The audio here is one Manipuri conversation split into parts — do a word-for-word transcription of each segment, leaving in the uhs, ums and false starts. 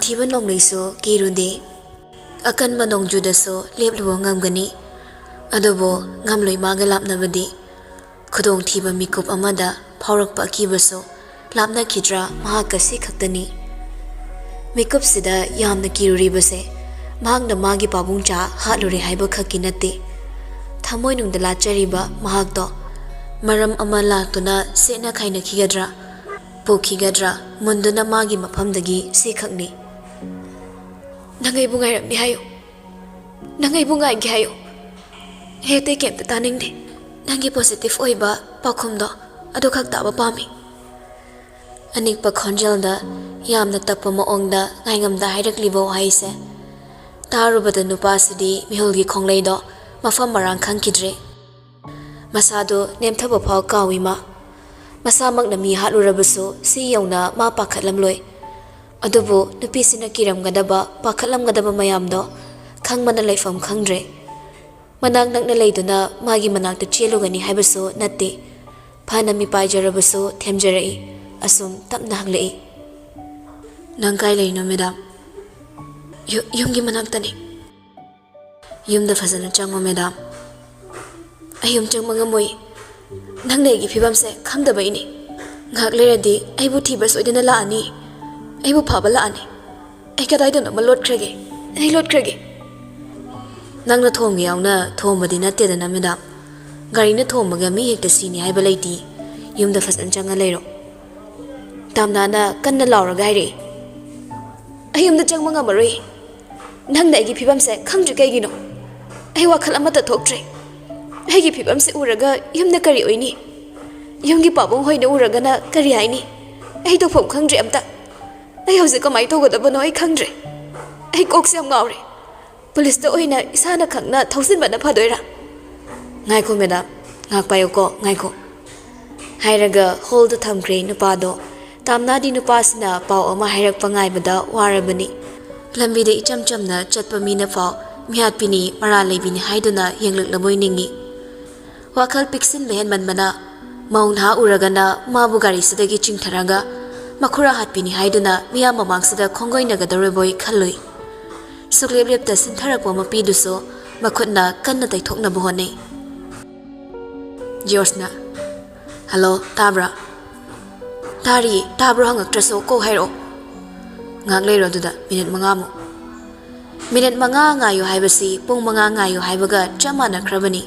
ꯊꯤꯕ ꯅꯣꯡꯂꯩꯁꯨ ꯀꯤꯔꯨꯗꯦ꯫ ꯑꯀꯟꯕ ꯅꯣꯡꯖꯨꯗꯁꯨ ꯂꯦꯞꯂꯨꯕ ꯉꯝꯒꯅꯤ꯫ ꯑꯗꯨꯕꯨ ꯉꯝꯂꯣꯏ ꯃꯥꯒ ꯂꯥꯞꯅꯕꯗꯤ꯫ ꯈꯨꯗꯣꯡꯊꯤꯕ ꯃꯤꯀꯨꯞ ꯑꯃꯗ ꯐꯥꯎꯔꯛꯄ ꯑꯀꯤꯕꯁꯨ ꯂꯥꯞꯅꯈꯤꯗ꯭ꯔꯥ ꯃꯍꯥꯛꯀ ꯁꯤ ꯈꯛꯇꯅꯤ꯫ ꯃꯤꯀꯨꯞꯁꯤꯗ ꯌꯥꯝꯅ ꯀꯤꯔꯨꯔꯤꯕꯁꯦ ꯃꯍꯥꯛꯅ ꯃꯥꯒꯤ ꯄꯥꯕꯨꯡꯆꯥ ꯍꯥꯠꯂꯨꯔꯦ ꯍꯥꯏꯕ ꯈꯛꯀꯤ ꯅꯠꯇꯦ꯫ ꯊꯃꯣꯏꯅꯨꯡꯗ ꯂꯥꯠꯆꯔꯤꯕ ꯃꯍꯥꯛꯇꯣ ꯃꯔꯝ ꯑꯃ ꯂꯥꯛꯇꯨꯅ ꯁꯦꯠꯅ ꯈꯥꯏꯅꯈꯤꯒꯗ꯭ꯔꯥ, ꯄꯨꯈꯤꯒꯗ꯭ꯔꯥ ꯃꯨꯟꯗꯨꯅ ꯃꯥꯒꯤ ꯃꯐꯝꯗꯒꯤ ꯁꯤꯈꯛꯅꯤ꯫ "ꯅꯪ ꯑꯩꯕꯨ ꯉꯥꯏꯔꯝꯅꯤ ꯍꯥꯏꯌꯨ, ꯅꯪ ꯑꯩꯕꯨ ꯉꯥꯏꯒꯦ ꯍꯥꯏꯌꯨ꯫ ꯑꯩ ꯑꯇꯩ ꯀꯩꯝꯇ ꯇꯥꯅꯤꯡꯗꯦ꯫ ꯅꯪꯒꯤ ꯄꯣꯖꯤꯇꯤꯚ ꯑꯣꯏꯕ ꯄꯥꯎꯈꯨꯝꯗꯣ ꯑꯗꯨꯈꯛ ꯇꯥꯕ ꯄꯥꯝꯃꯤ"꯫ ꯑꯅꯤꯛꯄ ꯈꯣꯟꯖꯦꯜꯗ ꯌꯥꯝꯅ ꯇꯞꯄ ꯃꯑꯣꯡꯗ ꯉꯥꯏꯉꯝꯗ ꯍꯥꯏꯔꯛꯂꯤꯕ ꯋꯥꯍꯩꯁꯦ ꯇꯥꯔꯨꯕꯗ ꯅꯨꯄꯥꯁꯤꯗꯤ ꯃꯤꯍꯨꯜꯒꯤ ꯈꯣꯡꯂꯩꯗꯣ ꯃꯐꯝ ꯃꯔꯥꯡ ꯈꯪꯈꯤꯗ꯭ꯔꯦ꯫ ꯃꯁꯥꯗꯣ ꯅꯦꯝꯊꯕ ꯐꯥꯎ ꯀꯥꯎꯏ ꯃꯥ꯫ ꯃꯁꯥꯃꯛꯅ ꯃꯤ ꯍꯥꯠꯂꯨꯔꯕꯁꯨ ꯁꯤ ꯌꯧꯅ ꯃꯥ ꯄꯥꯈꯠꯂꯝꯂꯣꯏ꯫ ꯑꯗꯨꯕꯨ ꯅꯨꯄꯤꯁꯤꯅ ꯀꯤꯔꯝꯒꯗꯕ, ꯄꯥꯈꯠꯂꯝꯒꯗꯕ ꯃꯌꯥꯝꯗꯣ ꯈꯪꯕꯅ ꯂꯩꯐꯝ ꯈꯪꯗ꯭ꯔꯦ꯫ ꯃꯅꯥꯛ ꯅꯛꯅ ꯂꯩꯗꯨꯅ ꯃꯥꯒꯤ ꯃꯅꯥꯛꯇ ꯆꯦꯜꯂꯨꯒꯅꯤ ꯍꯥꯏꯕꯁꯨ ꯅꯠꯇꯦ꯫ ꯐꯅ ꯃꯤꯄꯥꯏꯖꯔꯕꯁꯨ ꯊꯦꯝꯖꯔꯛꯏ꯫ ꯑꯁꯨꯝ ꯇꯞꯅ ꯍꯪꯂꯛꯏ꯫ "ꯅꯪ ꯀꯥꯏ ꯂꯩꯔꯤꯅꯣ, ꯃꯦꯗꯥꯝ?" "ꯌꯨ-, ꯌꯨꯝꯒꯤ ꯃꯅꯥꯛꯇꯅꯤ"꯫ "ꯌꯨꯝꯗ ꯐꯖꯅ ꯆꯪꯉꯣ, ꯃꯦꯗꯥꯝ"꯫ "ꯑꯩ ꯌꯨꯝ ꯆꯪꯕ ꯉꯝꯃꯣꯏ꯫ ꯅꯪꯅ ꯑꯩꯒꯤ ꯐꯤꯕꯝꯁꯦ ꯈꯪꯗꯕꯩꯅꯤ꯫ ꯉꯥꯏꯍꯥꯛ ꯂꯩꯔꯗꯤ ꯑꯩꯕꯨ ꯊꯤꯕ ꯁꯣꯏꯗꯅ ꯂꯥꯛꯑꯅꯤ꯫ ꯑꯩꯕꯨ ꯐꯥꯕ ꯂꯥꯛꯑꯅꯤ꯫ ꯑꯩ ꯀꯗꯥꯏꯗꯅꯣꯃ ꯂꯣꯠꯈ꯭ꯔꯒꯦ꯫ ꯑꯩ ꯂꯣꯠꯈ꯭ꯔꯒꯦ"꯫ "ꯅꯪꯅ ꯊꯣꯝꯒꯦ ꯌꯥꯎꯅ ꯊꯣꯝꯕꯗꯤ ꯅꯠꯇꯦꯗꯅ, ꯃꯦꯗꯥꯝ꯫ ꯒꯥꯔꯤꯅ ꯊꯣꯝꯕꯒ ꯃꯤ ꯍꯦꯛꯇ ꯁꯤꯅꯤ ꯍꯥꯏꯕ ꯂꯩꯇꯦ꯫ ꯌꯨꯝꯗ ꯐꯖꯅ ꯆꯪꯉ ꯂꯩꯔꯣ"꯫ ꯇꯥꯝꯅꯥꯅ ꯀꯟꯅ ꯂꯥꯎꯔꯒ ꯍꯥꯏꯔꯛꯏ꯫ "ꯑꯩ ꯌꯨꯝꯗ ꯆꯪꯕ ꯉꯝꯃꯔꯣꯏ꯫ ꯅꯪꯅ ꯑꯩꯒꯤ ꯐꯤꯕꯝꯁꯦ ꯈꯪꯗ꯭ꯔꯤ ꯀꯩꯒꯤꯅꯣ? ꯑꯩ ꯋꯥꯈꯜ ꯑꯃꯠꯇ ꯊꯣꯛꯇ꯭ꯔꯦ꯫ ꯑꯩꯒꯤ ꯐꯤꯕꯝꯁꯦ ꯎꯔꯒ ꯌꯨꯝꯗ ꯀꯔꯤ ꯑꯣꯏꯅꯤ? ꯌꯨꯝꯒꯤ ꯄꯥꯕꯨꯡ ꯍꯣꯏꯅ ꯎꯔꯒꯅ ꯀꯔꯤ ꯍꯥꯏꯅꯤ? ꯑꯩ ꯇꯧꯐꯝ ꯈꯪꯗ꯭ꯔꯦ ꯑꯝꯇ꯫ ꯑꯩ ꯍꯧꯖꯤꯛ ꯀꯃꯥꯏꯅ ꯇꯧꯒꯗꯕꯅꯣ ꯑꯩ ꯈꯪꯗ꯭ꯔꯦ꯫ ꯑꯩ ꯀꯣꯛꯁꯦ ꯌꯥꯝ ꯉꯥꯎꯔꯦ꯫ ꯄꯨꯂꯤꯁꯇ ꯑꯣꯏꯅ ꯏꯁꯥꯅ ꯈꯪꯅ ꯊꯧꯖꯤꯟꯕꯅ ꯐꯗꯣꯏꯔꯥ?" "ꯉꯥꯏꯈꯣ ꯃꯦꯗꯥꯝ, ꯉꯥꯏꯍꯥꯛ ꯄꯥꯏꯌꯨꯀꯣ, ꯉꯥꯏꯈꯣ"꯫ ꯍꯥꯏꯔꯒ ꯍꯣꯜꯗ ꯊꯝꯈ꯭ꯔꯦ ꯅꯨꯄꯥꯗꯣ꯫ ꯇꯥꯝꯅꯥꯗꯤ ꯅꯨꯄꯥꯁꯤꯅ ꯄꯥꯎ ꯑꯃ ꯍꯥꯏꯔꯛꯄ ꯉꯥꯏꯕꯗ ꯋꯥꯔꯕꯅꯤ꯫ ꯂꯝꯕꯤꯗ ꯏꯆꯝ ꯆꯝꯅ ꯆꯠꯄ ꯃꯤꯅ ꯐꯥꯎ ꯃꯤꯍꯥꯠꯄꯤꯅꯤ, ꯃꯔꯥꯜ ꯂꯩꯕꯤꯅꯤ ꯍꯥꯏꯗꯨꯅ ꯌꯦꯡꯂꯛꯂꯕꯣꯏ ꯅꯤꯡꯏ꯫ ꯋꯥꯈꯜ ꯄꯤꯛꯁꯤꯟꯕ ꯍꯦꯟꯃꯟꯕꯅ ꯃꯧ ꯅꯍꯥ ꯎꯔꯒꯅ ꯃꯥꯕꯨ ꯒꯥꯔꯤꯁꯤꯗꯒꯤ ꯆꯤꯡꯊꯔꯒ ꯃꯈꯨꯔꯥ ꯍꯥꯠꯄꯤꯅꯤ ꯍꯥꯏꯗꯨꯅ ꯃꯤꯌꯥꯝ ꯃꯃꯥꯡꯁꯤꯗ ꯈꯣꯡꯒꯣꯏꯅꯒꯗꯧꯔꯕꯣꯏ ꯈꯜꯂꯨꯏ꯫ ꯁꯨꯛꯂꯦꯞ ꯂꯦꯞꯇ ꯁꯤꯟꯊꯔꯛꯄ ꯃꯄꯤꯗꯨꯁꯨ ꯃꯈꯨꯠꯅ ꯀꯟꯅ ꯇꯩꯊꯣꯛꯅꯕ ꯍꯣꯠꯅꯩ꯫ ꯖꯣꯔꯖꯅ, "ꯍꯜꯂꯣ, ꯇꯥꯕ꯭ꯔꯥ?" "ꯇꯥꯔꯤꯌꯦ, ꯇꯥꯕ꯭ꯔꯣ ꯍꯪꯉꯛꯇ꯭ꯔꯁꯨ ꯀꯣꯛ ꯍꯥꯏꯔꯛꯑꯣ꯫ ꯉꯥꯏꯍꯥꯛ ꯂꯩꯔꯣ ꯑꯗꯨꯗ, ꯃꯤꯅꯤꯠ ꯃꯉꯥꯃꯨꯛ꯫" ꯃꯤꯅꯤꯠ ꯃꯉꯥ ꯉꯥꯏꯌꯨ ꯍꯥꯏꯕꯁꯤ ꯄꯨꯡ ꯃꯉꯥ ꯉꯥꯏꯌꯨ ꯍꯥꯏꯕꯒ ꯆꯞ ꯃꯥꯟꯅꯈ꯭ꯔꯕꯅꯤ꯫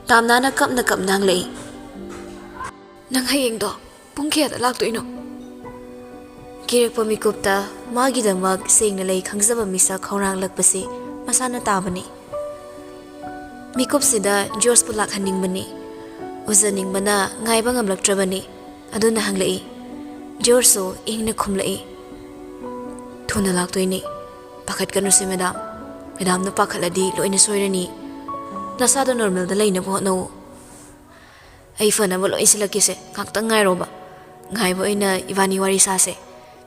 ꯇꯥꯝꯅꯥꯅ ꯀꯞꯅ ꯀꯞꯅ ꯍꯪꯂꯛꯏ꯫ "ꯅꯪ ꯍꯌꯦꯡꯗꯣ ꯄꯨꯡ ꯀꯌꯥꯗ ꯂꯥꯛꯇꯣꯏꯅꯣ?" ꯀꯤꯔꯛꯄ ꯃꯤꯀꯨꯞꯇ ꯃꯥꯒꯤꯗꯃꯛ ꯁꯦꯡꯅ ꯂꯩ ꯈꯪꯖꯕ ꯃꯤꯁꯛ ꯈꯧꯔꯥꯡꯂꯛꯄꯁꯤ ꯃꯁꯥꯅ ꯇꯥꯕꯅꯤ꯫ ꯃꯤꯀꯨꯞꯁꯤꯗ ꯖꯣꯔꯖꯄꯨ ꯂꯥꯛꯍꯟꯅꯤꯡꯕꯅꯤ꯫ ꯎꯖꯅꯤꯡꯕꯅ ꯉꯥꯏꯕ ꯉꯝꯂꯛꯇ꯭ꯔꯕꯅꯤ꯫ ꯑꯗꯨꯅ ꯍꯪꯂꯛꯏ꯫ ꯖꯣꯔꯖꯁꯨ ꯏꯪꯅ ꯈꯨꯝꯂꯛꯏ꯫ "ꯊꯨꯅ ꯂꯥꯛꯇꯣꯏꯅꯤ꯫ ꯄꯥꯈꯠꯀꯅꯨꯁꯦ ꯃꯦꯗꯥꯝ꯫ ꯃꯦꯗꯥꯝꯅ ꯄꯥꯈꯠꯂꯗꯤ ꯂꯣꯏꯅ ꯁꯣꯏꯔꯅꯤ꯫ ꯅꯁꯥꯗꯣ ꯅꯣꯔꯃꯦꯜꯗ ꯂꯩꯅꯕ ꯍꯣꯠꯅꯧ꯫ ꯑꯩ ꯐꯅꯕ ꯂꯣꯏ ꯁꯤꯜꯂꯛꯀꯦꯁꯦ꯫ ꯉꯥꯛꯇꯪ ꯉꯥꯏꯔꯣꯕ꯫ ꯉꯥꯏꯕ ꯑꯣꯏꯅ ꯏꯕꯥꯅꯤ ꯋꯥꯔꯤ ꯁꯥꯁꯦ꯫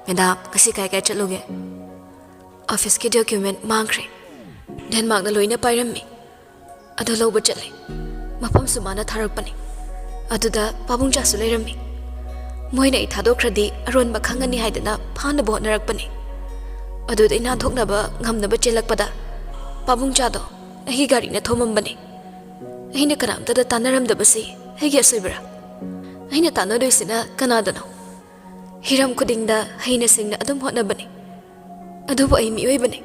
ꯃꯦꯗꯥꯝ, ꯉꯁꯤ ꯀꯥꯏ ꯀꯥꯏ ꯆꯠꯂꯨꯒꯦ?" "ꯑꯣꯐꯤꯁꯀꯤ ꯗꯣꯀ꯭ꯌꯨꯃꯦꯟ ꯃꯥꯡꯈ꯭ꯔꯦ꯫ ꯗꯦꯟꯃꯥꯔꯛꯅ ꯂꯣꯏꯅ ꯄꯥꯏꯔꯝꯃꯤ꯫ ꯑꯗꯨ ꯂꯧꯕ ꯆꯠꯂꯦ꯫ ꯃꯐꯝꯁꯨ ꯃꯥꯅ ꯊꯥꯔꯛꯄꯅꯤ꯫ ꯑꯗꯨꯗ ꯄꯥꯕꯨꯡꯆꯥꯁꯨ ꯂꯩꯔꯝꯃꯤ꯫ ꯃꯣꯏꯅ ꯑꯩ ꯊꯥꯗꯣꯛꯈ꯭ꯔꯗꯤ ꯑꯔꯣꯟꯕ ꯈꯪꯉꯅꯤ ꯍꯥꯏꯗꯅ ꯐꯥꯅꯕ ꯍꯣꯠꯅꯔꯛꯄꯅꯤ꯫ ꯑꯗꯨꯗꯩ ꯅꯥꯟꯊꯣꯛꯅꯕ ꯉꯝꯅꯕ ꯆꯦꯜꯂꯛꯄꯗ ꯄꯥꯕꯨꯡꯆꯥꯗꯣ ꯑꯩꯒꯤ ꯒꯥꯔꯤꯅ ꯊꯣꯝꯃꯝꯕꯅꯤ꯫ ꯑꯩꯅ ꯀꯅꯥꯝꯇꯗ ꯇꯥꯟꯅꯔꯝꯗꯕꯁꯤ ꯑꯩꯒꯤ ꯑꯁꯣꯏꯕꯔꯥ? ꯑꯩꯅ ꯇꯥꯟꯅꯗꯣꯏꯁꯤꯅ ꯀꯅꯥꯗꯅꯣ? ꯍꯤꯔꯝ ꯈꯨꯗꯤꯡꯗ ꯍꯩꯅ ꯁꯤꯡꯅ ꯑꯗꯨꯝ ꯍꯣꯠꯅꯕꯅꯤ꯫ ꯑꯗꯨꯕꯨ ꯑꯩ ꯃꯤꯑꯣꯏꯕꯅꯤ꯫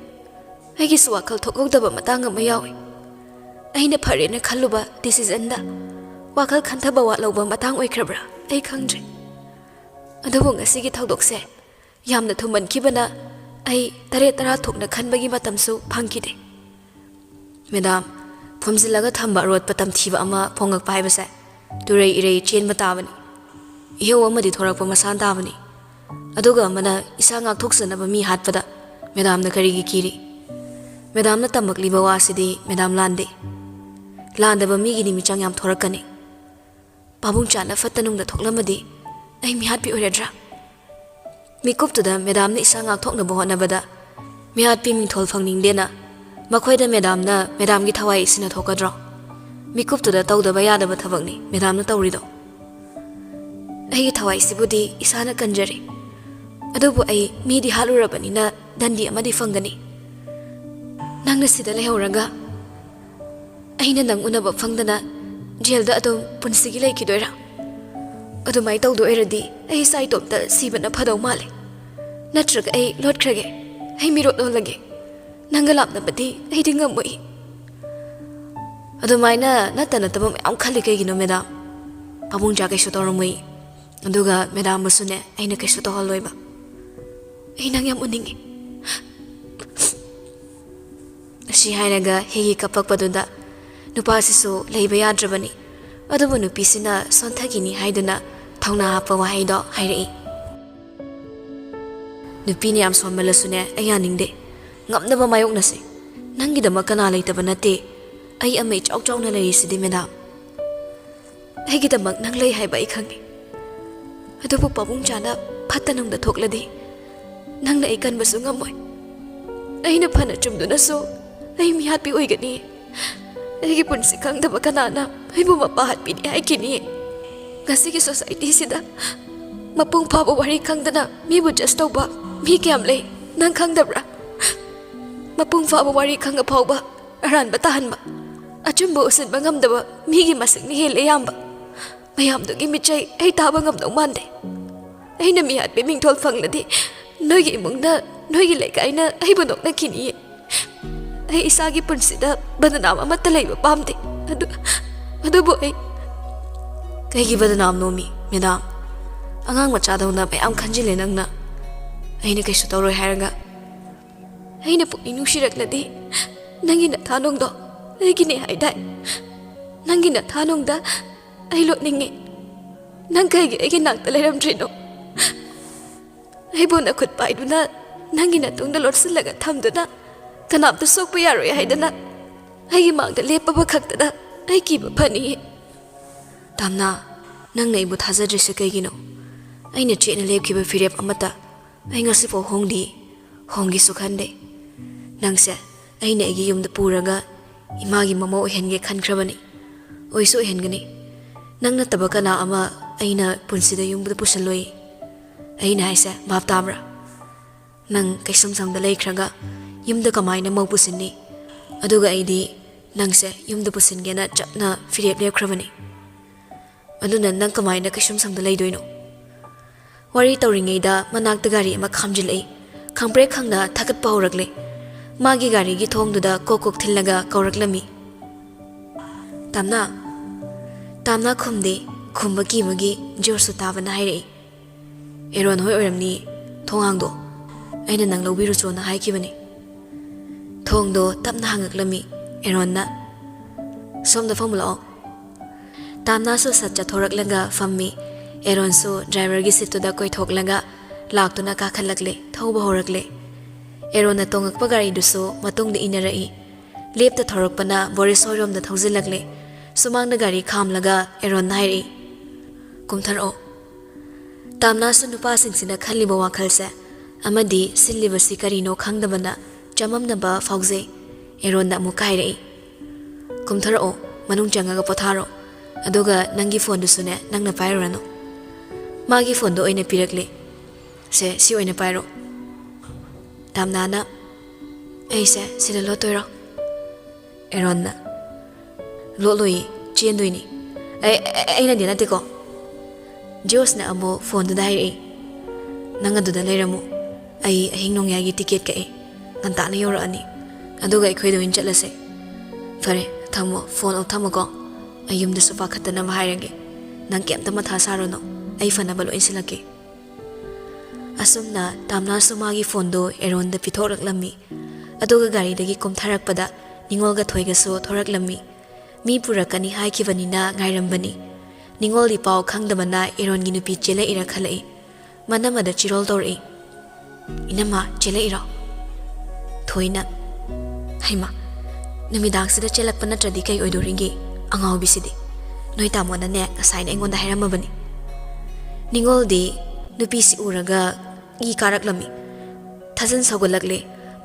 ꯑꯩꯒꯤꯁꯨ ꯋꯥꯈꯜ ꯊꯣꯛꯍꯧꯗꯕ ꯃꯇꯥꯡ ꯑꯃ ꯌꯥꯎꯏ꯫ ꯑꯩꯅ ꯐꯔꯦꯅ ꯈꯜꯂꯨꯕ ꯗꯤꯁꯤꯖꯟꯗ ꯋꯥꯈꯜ ꯈꯟꯊꯕ ꯋꯥꯠꯍꯧꯕ ꯃꯇꯥꯡ ꯑꯣꯏꯈ꯭ꯔꯕ꯭ꯔꯥ? ꯑꯩ ꯈꯪꯗ꯭ꯔꯦ꯫ ꯑꯗꯨꯕꯨ ꯉꯁꯤꯒꯤ ꯊꯧꯗꯣꯛꯁꯦ ꯌꯥꯝꯅ ꯊꯨꯃꯟꯈꯤꯕꯅ ꯑꯩ ꯇꯔꯦꯠ ꯇꯔꯥ ꯊꯣꯛꯅ ꯈꯟꯕꯒꯤ ꯃꯇꯝꯁꯨ ꯐꯪꯈꯤꯗꯦ꯫" "ꯃꯦꯗꯥꯝ, ꯐꯨꯝꯖꯤꯜꯂꯒ ꯊꯝꯕ ꯑꯔꯣꯠꯄ ꯇꯝꯊꯤꯕ ꯑꯃ ꯐꯣꯡꯉꯛꯄ ꯍꯥꯏꯕꯁꯦ ꯇꯨꯔꯩ ꯏꯔꯩ ꯆꯦꯟꯕ ꯇꯥꯕꯅꯤ꯫ ꯏꯍꯧ ꯑꯃꯗꯤ ꯊꯣꯔꯛꯄ ꯃꯁꯥꯟ ꯇꯥꯕꯅꯤ꯫ ꯑꯗꯨꯒ ꯑꯃꯅ ꯏꯁꯥ ꯉꯥꯛꯊꯣꯛꯆꯅꯕ ꯃꯤ ꯍꯥꯠꯄꯗ ꯃꯦꯗꯥꯝꯅ ꯀꯔꯤꯒꯤ ꯀꯤꯔꯤ? ꯃꯦꯗꯥꯝꯅ ꯇꯝꯃꯛꯂꯤꯕ ꯋꯥꯁꯤꯗꯤ ꯃꯦꯗꯥꯝ ꯂꯥꯟꯗꯦ꯫ ꯂꯥꯟꯗꯕ ꯃꯤꯒꯤꯗꯤ ꯃꯤꯆꯪ ꯌꯥꯝ ꯊꯣꯔꯛꯀꯅꯤ꯫ ꯄꯥꯕꯨꯡꯆꯥꯅ ꯐꯠꯇ ꯅꯨꯡꯗ ꯊꯣꯛꯂꯝꯃꯗꯤ ꯑꯩ ꯃꯤꯍꯥꯠꯄꯤ ꯑꯣꯏꯔꯗ꯭ꯔꯥ?" ꯃꯤꯀꯨꯞꯇꯨꯗ ꯃꯦꯗꯥꯝꯅ ꯏꯁꯥ ꯉꯥꯛꯊꯣꯛꯅꯕ ꯍꯣꯠꯅꯕꯗ ꯃꯤꯍꯥꯠꯄꯤ ꯃꯤꯡꯊꯣꯜ ꯐꯪꯅꯤꯡꯗꯦꯅ ꯃꯈꯣꯏꯗ ꯃꯦꯗꯥꯝꯅ ꯃꯦꯗꯥꯝꯒꯤ ꯊꯋꯥꯏ ꯁꯤꯟꯅꯊꯣꯛꯀꯗ꯭ꯔꯣ? ꯃꯤꯀꯨꯞꯇꯨꯗ ꯇꯧꯗꯕ ꯌꯥꯗꯕ ꯊꯕꯛꯅꯤ ꯃꯦꯗꯥꯝꯅ ꯇꯧꯔꯤꯗꯣ꯫ "ꯑꯩꯒꯤ ꯊꯋꯥꯏꯁꯤꯕꯨꯗꯤ ꯏꯁꯥꯅ ꯀꯟꯖꯔꯦ꯫ ꯑꯗꯨꯕꯨ ꯑꯩ ꯃꯤꯗꯤ ꯍꯥꯠꯂꯨꯔꯕꯅꯤꯅ ꯗꯟꯗꯤ ꯑꯃꯗꯤ ꯐꯪꯒꯅꯤ꯫ ꯅꯪꯅ ꯁꯤꯗ ꯂꯩꯍꯧꯔꯒ ꯑꯩꯅ ꯅꯪ ꯎꯅꯕ ꯐꯪꯗꯅ ꯖꯦꯜꯗ ꯑꯗꯨꯝ ꯄꯨꯟꯁꯤꯒꯤ ꯂꯩꯈꯤꯗꯣꯏꯔꯥ? ꯑꯗꯨꯃꯥꯏꯅ ꯇꯧꯗꯣꯏ ꯑꯣꯏꯔꯗꯤ ꯑꯩ ꯏꯁꯥ ꯏꯇꯣꯝꯇ ꯁꯤꯕꯅ ꯐꯗꯧ ꯃꯥꯜꯂꯦ꯫ ꯅꯠꯇ꯭ꯔꯒ ꯑꯩ ꯂꯣꯠꯈ꯭ꯔꯒꯦ, ꯑꯩ ꯃꯤꯔꯣꯠ ꯑꯣꯜꯂꯒꯦ꯫ ꯅꯪꯒ ꯂꯥꯞꯅꯕꯗꯤ ꯑꯩꯗꯤ ꯉꯝꯃꯣꯏ꯫ ꯑꯗꯨꯃꯥꯏꯅ ꯅꯠꯇ ꯅꯠꯇꯕ ꯃꯌꯥꯝ ꯈꯜꯂꯤ ꯀꯩꯒꯤꯅꯣ ꯃꯦꯗꯥꯝ? ꯄꯥꯕꯨꯡꯆꯥ ꯀꯩꯁꯨ ꯇꯧꯔꯝꯃꯣꯏ꯫ ꯑꯗꯨꯒ ꯃꯦꯗꯥꯝꯕꯨꯁꯨꯅꯦ ꯑꯩꯅ ꯀꯩꯁꯨ ꯇꯧꯍꯜꯂꯣꯏꯕ꯫ ꯑꯩ ꯅꯪ ꯌꯥꯝ ꯎꯅꯤꯡꯉꯤ꯫ ꯑꯁꯤ ꯍꯥꯏꯔꯒ ꯍꯤꯒꯤ ꯀꯞꯄꯛꯄꯗꯨꯗ ꯅꯨꯄꯥꯁꯤꯁꯨ ꯂꯩꯕ ꯌꯥꯗ꯭ꯔꯕꯅꯤ꯫ ꯑꯗꯨꯕꯨ ꯅꯨꯄꯤꯁꯤꯅ ꯁꯣꯟꯊꯈꯤꯅꯤ ꯍꯥꯏꯗꯨꯅ ꯊꯧꯅꯥ ꯍꯥꯞꯄ ꯋꯥꯍꯩꯗꯣ ꯍꯥꯏꯔꯛꯏ꯫ ꯅꯨꯄꯤꯅ ꯌꯥꯝ ꯁꯣꯟꯃꯜꯂꯁꯨꯅꯦ ꯑꯩ ꯌꯥꯅꯤꯡꯗꯦ꯫ ꯉꯝꯅꯕ ꯃꯥꯌꯣꯛꯅꯁꯤ꯫ ꯅꯪꯒꯤꯗꯃꯛ ꯀꯅꯥ ꯂꯩꯇꯕ ꯅꯠꯇꯦ꯫ ꯑꯩ ꯑꯃ ꯏꯆꯥꯎ ꯆꯥꯎꯅ ꯂꯩꯔꯤꯁꯤꯗꯤ ꯃꯦꯗꯥꯝ꯫ ꯑꯩꯒꯤꯗꯃꯛ ꯅꯪ ꯂꯩ ꯍꯥꯏꯕ ꯑꯩ ꯈꯪꯉꯤ꯫ ꯑꯗꯨꯕꯨ ꯄꯥꯕꯨꯡꯆꯥꯅ ꯐꯠꯇ ꯅꯨꯡꯗ ꯊꯣꯛꯂꯗꯤ ꯅꯪꯅ ꯑꯩ ꯀꯟꯕꯁꯨ ꯉꯝꯃꯣꯏ꯫ ꯑꯩꯅ ꯐꯅ ꯆꯨꯝꯗꯨꯅꯁꯨ ꯑꯩ ꯃꯤꯍꯥꯠꯄꯤ ꯑꯣꯏꯒꯅꯤ꯫ ꯑꯩꯒꯤ ꯄꯨꯟꯁꯤ ꯈꯪꯗꯕ ꯀꯅꯥꯅ ꯑꯩꯕꯨ ꯃꯄꯥ ꯍꯥꯠꯄꯤꯅꯤ ꯍꯥꯏꯈꯤꯅꯤ? ꯉꯁꯤꯒꯤ ꯁꯣꯁꯥꯏꯇꯤꯁꯤꯗ ꯃꯄꯨꯡ ꯐꯥꯕ ꯋꯥꯔꯤ ꯈꯪꯗꯅ ꯃꯤꯕꯨ ꯖꯁ ꯇꯧꯕ ꯃꯤ ꯀꯌꯥꯝ ꯂꯩ, ꯅꯪ ꯈꯪꯗꯕ꯭ꯔꯥ? ꯃꯄꯨꯡ ꯐꯥꯕ ꯋꯥꯔꯤ ꯈꯪꯉ ꯐꯥꯎꯕ ꯑꯔꯥꯟꯕ ꯇꯥꯍꯟꯕ, ꯑꯆꯨꯝꯕ ꯎꯁꯤꯟꯕ ꯉꯝꯗꯕ ꯃꯤꯒꯤ ꯃꯁꯤꯡꯅ ꯍꯦꯜꯂꯦ ꯌꯥꯝꯕ꯫ ꯃꯌꯥꯝꯗꯨꯒꯤ ꯃꯤꯆꯩ ꯑꯩ ꯇꯥꯕ ꯉꯝꯗꯧ ꯃꯥꯟꯗꯦ꯫ ꯑꯩꯅ ꯃꯤꯍꯥꯠꯄꯤ ꯃꯤꯡꯊꯣꯜ ꯐꯪꯂꯗꯤ ꯅꯣꯏꯒꯤ ꯏꯃꯨꯡꯅ, ꯅꯣꯏꯒꯤ ꯂꯩꯀꯥꯏꯅ ꯑꯩꯕꯨ ꯅꯣꯛꯅꯈꯤꯅꯤꯌꯦ꯫ ꯑꯩ ꯏꯁꯥꯒꯤ ꯄꯨꯟꯁꯤꯗ ꯕꯗꯅꯥꯝ ꯑꯃꯠꯇ ꯂꯩꯕ ꯄꯥꯝꯗꯦ꯫ ꯑꯗꯨ, ꯑꯗꯨꯕꯨ ꯑꯩ ꯀꯩꯒꯤ ꯕꯗꯅꯥꯝꯅꯣꯃꯤ, ꯃꯦꯗꯥꯝ? ꯑꯉꯥꯡ ꯃꯆꯥꯗꯧꯅ ꯃꯌꯥꯝ ꯈꯟꯖꯤꯜꯂꯦ ꯅꯪꯅ꯫ ꯑꯩꯅ ꯀꯩꯁꯨ ꯇꯧꯔꯣꯏ ꯍꯥꯏꯔꯒ꯫ ꯑꯩꯅ ꯄꯨꯛꯅꯤꯡ ꯅꯨꯡꯁꯤꯔꯛꯂꯗꯤ ꯅꯪꯒꯤ ꯅꯊꯥꯅꯨꯡꯗꯣ ꯑꯩꯒꯤꯅꯦ ꯍꯥꯏꯗꯥꯏ? ꯅꯪꯒꯤ ꯅꯊꯥꯅꯨꯡꯗ ꯑꯩ ꯂꯣꯠꯅꯤꯡꯉꯤ꯫ ꯅꯪ ꯀꯩꯒꯤ ꯑꯩꯒꯤ ꯅꯥꯛꯇ ꯂꯩꯔꯝꯗ꯭ꯔꯤꯅꯣ? ꯑꯩꯕꯨ ꯅꯈꯨꯠ ꯄꯥꯏꯗꯨꯅ ꯅꯪꯒꯤ ꯅꯇꯨꯡꯗ ꯂꯣꯠꯁꯤꯜꯂꯒ ꯊꯝꯗꯨꯅ ꯀꯅꯥꯝꯇ ꯁꯣꯛꯄ ꯌꯥꯔꯣꯏ ꯍꯥꯏꯗꯅ ꯑꯩꯒꯤ ꯃꯥꯡꯗ ꯂꯦꯞꯄꯕ ꯈꯛꯇꯗ ꯑꯩ ꯀꯤꯕ ꯐꯅꯤꯌꯦ꯫ ꯇꯥꯝꯅꯥ, ꯅꯪꯅ ꯑꯩꯕꯨ ꯊꯥꯖꯗ꯭ꯔꯤꯁꯦ ꯀꯩꯒꯤꯅꯣ? ꯑꯩꯅ ꯆꯦꯠꯅ ꯂꯦꯞꯈꯤꯕ ꯐꯤꯔꯦꯞ ꯑꯃꯠꯇ ꯑꯩ ꯉꯁꯤꯐꯥꯎ ꯍꯣꯡꯗꯦ, ꯍꯣꯡꯒꯦꯁꯨ ꯈꯟꯗꯦ꯫ ꯅꯪꯁꯦ ꯑꯩꯅ ꯑꯩꯒꯤ ꯌꯨꯝꯗ ꯄꯨꯔꯒ ꯏꯃꯥꯒꯤ ꯃꯃꯧ ꯑꯣꯏꯍꯟꯒꯦ ꯈꯟꯈ꯭ꯔꯕꯅꯤ꯫ ꯑꯣꯏꯁꯨ ꯑꯣꯏꯍꯟꯒꯅꯤ꯫ ꯅꯪ ꯅꯠꯇꯕ ꯀꯅꯥ ꯑꯃ ꯑꯩꯅ ꯄꯨꯟꯁꯤꯗ ꯌꯨꯝꯗ ꯄꯨꯁꯤꯜꯂꯣꯏ꯫ ꯑꯩꯅ ꯍꯥꯏꯁꯦ ꯚꯥꯞ ꯇꯥꯕ꯭ꯔꯥ? ꯅꯪ ꯀꯩꯁꯨꯝꯁꯪꯗ ꯂꯩꯈ꯭ꯔꯒ ꯌꯨꯝꯗ ꯀꯃꯥꯏꯅ ꯃꯧ ꯄꯨꯁꯤꯟꯅꯤ? ꯑꯗꯨꯒ ꯑꯩꯗꯤ ꯅꯪꯁꯦ ꯌꯨꯝꯗ ꯄꯨꯁꯤꯟꯒꯦꯅ ꯆꯞꯅ ꯐꯤꯔꯦꯞ ꯂꯦꯞꯈ꯭ꯔꯕꯅꯤ꯫ ꯑꯗꯨꯅ ꯅꯪ ꯀꯃꯥꯏꯅ ꯀꯩꯁꯨꯝꯁꯪꯗ ꯂꯩꯗꯣꯏꯅꯣ? ꯋꯥꯔꯤ ꯇꯧꯔꯤꯉꯩꯗ ꯃꯅꯥꯛꯇ ꯒꯥꯔꯤ ꯑꯃ ꯈꯥꯝꯖꯤꯜꯂꯛꯏ꯫ ꯈꯪꯄ꯭ꯔꯦꯛ ꯈꯪꯅ ꯊꯥꯒꯠꯄ ꯍꯧꯔꯛꯂꯦ꯫ ꯃꯥꯒꯤ ꯒꯥꯔꯤꯒꯤ ꯊꯣꯡꯗꯨꯗ ꯀꯣꯛ ꯀꯣꯛ ꯊꯤꯜꯂꯒ ꯀꯧꯔꯛꯂꯝꯃꯤ, "ꯇꯥꯝꯅꯥ!" ꯇꯥꯝꯅꯥ ꯈꯨꯝꯗꯦ꯫ ꯈꯨꯝꯕ ꯀꯤꯕꯒꯤ ꯖꯣꯔꯁꯨ ꯇꯥꯕꯅ ꯍꯥꯏꯔꯛꯏ, "ꯑꯦꯔꯣꯟ ꯍꯣꯏ ꯑꯣꯏꯔꯝꯅꯤ, ꯊꯣꯡ ꯍꯥꯡꯗꯣ꯫ ꯑꯩꯅ ꯅꯪ ꯂꯧꯕꯤꯔꯨꯆꯣꯅ ꯍꯥꯏꯈꯤꯕꯅꯤ꯫" ꯊꯣꯡꯗꯣ ꯇꯞꯅ ꯍꯥꯡꯉꯛꯂꯝꯃꯤ꯫ ꯑꯦꯔꯣꯟꯅ, "ꯁꯣꯝꯗ ꯐꯝꯃꯨ ꯂꯥꯛꯑꯣ꯫" ꯇꯥꯝꯅꯥꯁꯨ ꯁꯠ ꯆꯠꯊꯣꯔꯛꯂꯒ ꯐꯝꯃꯤ꯫ ꯑꯦꯔꯣꯟꯁꯨ ꯗ꯭ꯔꯥꯏꯚꯔꯒꯤ ꯁꯤꯠꯇꯨꯗ ꯀꯣꯏꯊꯣꯛꯂꯒ ꯂꯥꯛꯇꯨꯅ ꯀꯥꯈꯠꯂꯛꯂꯦ, ꯊꯧꯕ ꯍꯧꯔꯛꯂꯦ꯫ ꯑꯦꯔꯣꯟꯅ ꯇꯣꯡꯉꯛꯄ ꯒꯥꯔꯤꯗꯨꯁꯨ ꯃꯇꯨꯡꯗ ꯏꯟꯅꯔꯛꯏ꯫ ꯂꯦꯞꯇ ꯊꯧꯔꯛꯄꯅ ꯕꯣꯔꯤꯁ ꯍꯣꯏꯔꯣꯝꯗ ꯊꯧꯖꯤꯜꯂꯛꯂꯦ꯫ ꯁꯨꯃꯥꯡꯗ ꯒꯥꯔꯤ ꯈꯥꯝꯂꯒ ꯑꯦꯔꯣꯟꯅ ꯍꯥꯏꯔꯛꯏ, "ꯀꯨꯝꯊꯔꯛꯑꯣ꯫" ꯇꯥꯝꯅꯥꯁꯨ ꯅꯨꯄꯥꯁꯤꯡꯁꯤꯅ ꯈꯜꯂꯤꯕ ꯋꯥꯈꯜꯁꯦ ꯑꯃꯗꯤ ꯁꯤꯜꯂꯤꯕꯁꯤ ꯀꯔꯤꯅꯣ ꯈꯪꯗꯕꯅ ꯆꯃꯝꯅꯕ ꯐꯥꯎꯖꯩ꯫ ꯑꯦꯔꯣꯟꯅ ꯑꯃꯨꯛꯀ ꯍꯥꯏꯔꯛꯏ, "ꯀꯨꯝꯊꯔꯛꯑꯣ, ꯃꯅꯨꯡ ꯆꯪꯉꯒ ꯄꯣꯊꯥꯔꯣ꯫ ꯑꯗꯨꯒ ꯅꯪꯒꯤ ꯐꯣꯟꯗꯨꯁꯨꯅꯦ, ꯅꯪꯅ ꯄꯥꯏꯔꯨꯔꯅꯨ꯫" ꯃꯥꯒꯤ ꯐꯣꯟꯗꯣ ꯑꯣꯏꯅ ꯄꯤꯔꯛꯂꯦ꯫ "ꯁꯦ, ꯁꯤ ꯑꯣꯏꯅ ꯄꯥꯏꯔꯣ꯫" ꯇꯥꯝꯅꯥꯅ, "ꯑꯩꯁꯦ ꯁꯤꯗ ꯂꯣꯠꯇꯣꯏꯔꯣ?" ꯑꯦꯔꯣꯟꯅ, "ꯂꯣꯠꯂꯣꯏꯌꯦ, ꯆꯦꯟꯗꯣꯏꯅꯤ꯫ ꯑꯩ, ꯑꯩ, ꯑꯩꯅꯗꯤ ꯅꯠꯇꯦꯀꯣ꯫" ꯖꯣꯁꯅ ꯑꯃꯨꯛ ꯐꯣꯟꯗꯨꯗ ꯍꯥꯏꯔꯛꯏ, "ꯅꯪ ꯑꯗꯨꯗ ꯂꯩꯔꯝꯃꯨ꯫ ꯑꯩ ꯑꯍꯤꯡ ꯅꯣꯡꯌꯥꯏꯒꯤ ꯇꯤꯀꯦꯠ ꯀꯛꯑꯦ꯫ ꯉꯟꯇꯥꯅ ꯌꯧꯔꯛꯑꯅꯤ꯫ ꯑꯗꯨꯒ ꯑꯩꯈꯣꯏꯗ ꯑꯣꯏꯅ ꯆꯠꯂꯁꯦ꯫" "ꯐꯔꯦ, ꯊꯝꯃꯣ, ꯐꯣꯟ ꯑꯣꯛ ꯊꯝꯃꯣꯀꯣ꯫ ꯑꯩ ꯌꯨꯝꯗꯁꯨ ꯄꯥꯈꯠꯇꯅꯕ ꯍꯥꯏꯔꯒꯦ꯫ ꯅꯪ ꯀꯩꯝꯇ ꯃꯊꯥ ꯁꯥꯔꯨꯅꯨ꯫ ꯑꯩ ꯐꯅꯕ ꯂꯣꯏ ꯁꯤꯜꯂꯛꯀꯦ꯫" ꯑꯁꯨꯝꯅ ꯇꯥꯝꯅꯥꯁꯨ ꯃꯥꯒꯤ ꯐꯣꯟꯗꯣ ꯑꯦꯔꯣꯟꯗ ꯄꯤꯊꯣꯛꯂꯛꯂꯝꯃꯤ꯫ ꯑꯗꯨꯒ ꯒꯥꯔꯤꯗꯒꯤ ꯀꯨꯝꯊꯔꯛꯄꯗ ꯅꯤꯉꯣꯜꯒ ꯊꯣꯏꯒꯁꯨ ꯊꯣꯔꯛꯂꯝꯃꯤ꯫ ꯃꯤ ꯄꯨꯔꯛꯀꯅꯤ ꯍꯥꯏꯈꯤꯕꯅꯤꯅ ꯉꯥꯏꯔꯝꯕꯅꯤ꯫ ꯅꯤꯉꯣꯜꯗꯤ ꯄꯥꯎ ꯈꯪꯗꯕꯅ ꯑꯦꯔꯣꯟꯒꯤ ꯅꯨꯄꯤ ꯆꯦꯜꯂꯛꯏꯔꯥ ꯈꯜꯂꯛꯏ꯫ ꯃꯅꯝ ꯑꯗ ꯆꯤꯔꯣꯜ ꯇꯧꯔꯛꯏ꯫ "ꯏꯅꯝꯃ, ꯆꯦꯜꯂꯛꯏꯔꯣ?" ꯊꯣꯏꯅ, "ꯍꯩꯃꯥ, ꯅꯨꯃꯤꯗꯥꯡꯁꯤꯗ ꯆꯦꯜꯂꯛꯄ ꯅꯠꯇ꯭ꯔꯗꯤ ꯀꯩ ꯑꯣꯏꯗꯣꯔꯤꯒꯦ? ꯑꯉꯥꯎꯕꯤꯁꯤꯗꯤ꯫ ꯅꯣꯏ ꯇꯥꯃꯣꯅꯅꯦ, ꯉꯁꯥꯏꯅ ꯑꯩꯉꯣꯟꯗ ꯍꯥꯏꯔꯝꯃꯕꯅꯤ꯫" ꯅꯤꯉꯣꯜꯗꯤ ꯅꯨꯄꯤꯁꯤ ꯎꯔꯒ ꯏ ꯀꯥꯔꯛꯂꯝꯃꯤ꯫ ꯊꯥꯖꯤꯟ ꯁꯧꯒꯠꯂꯛꯂꯦ꯫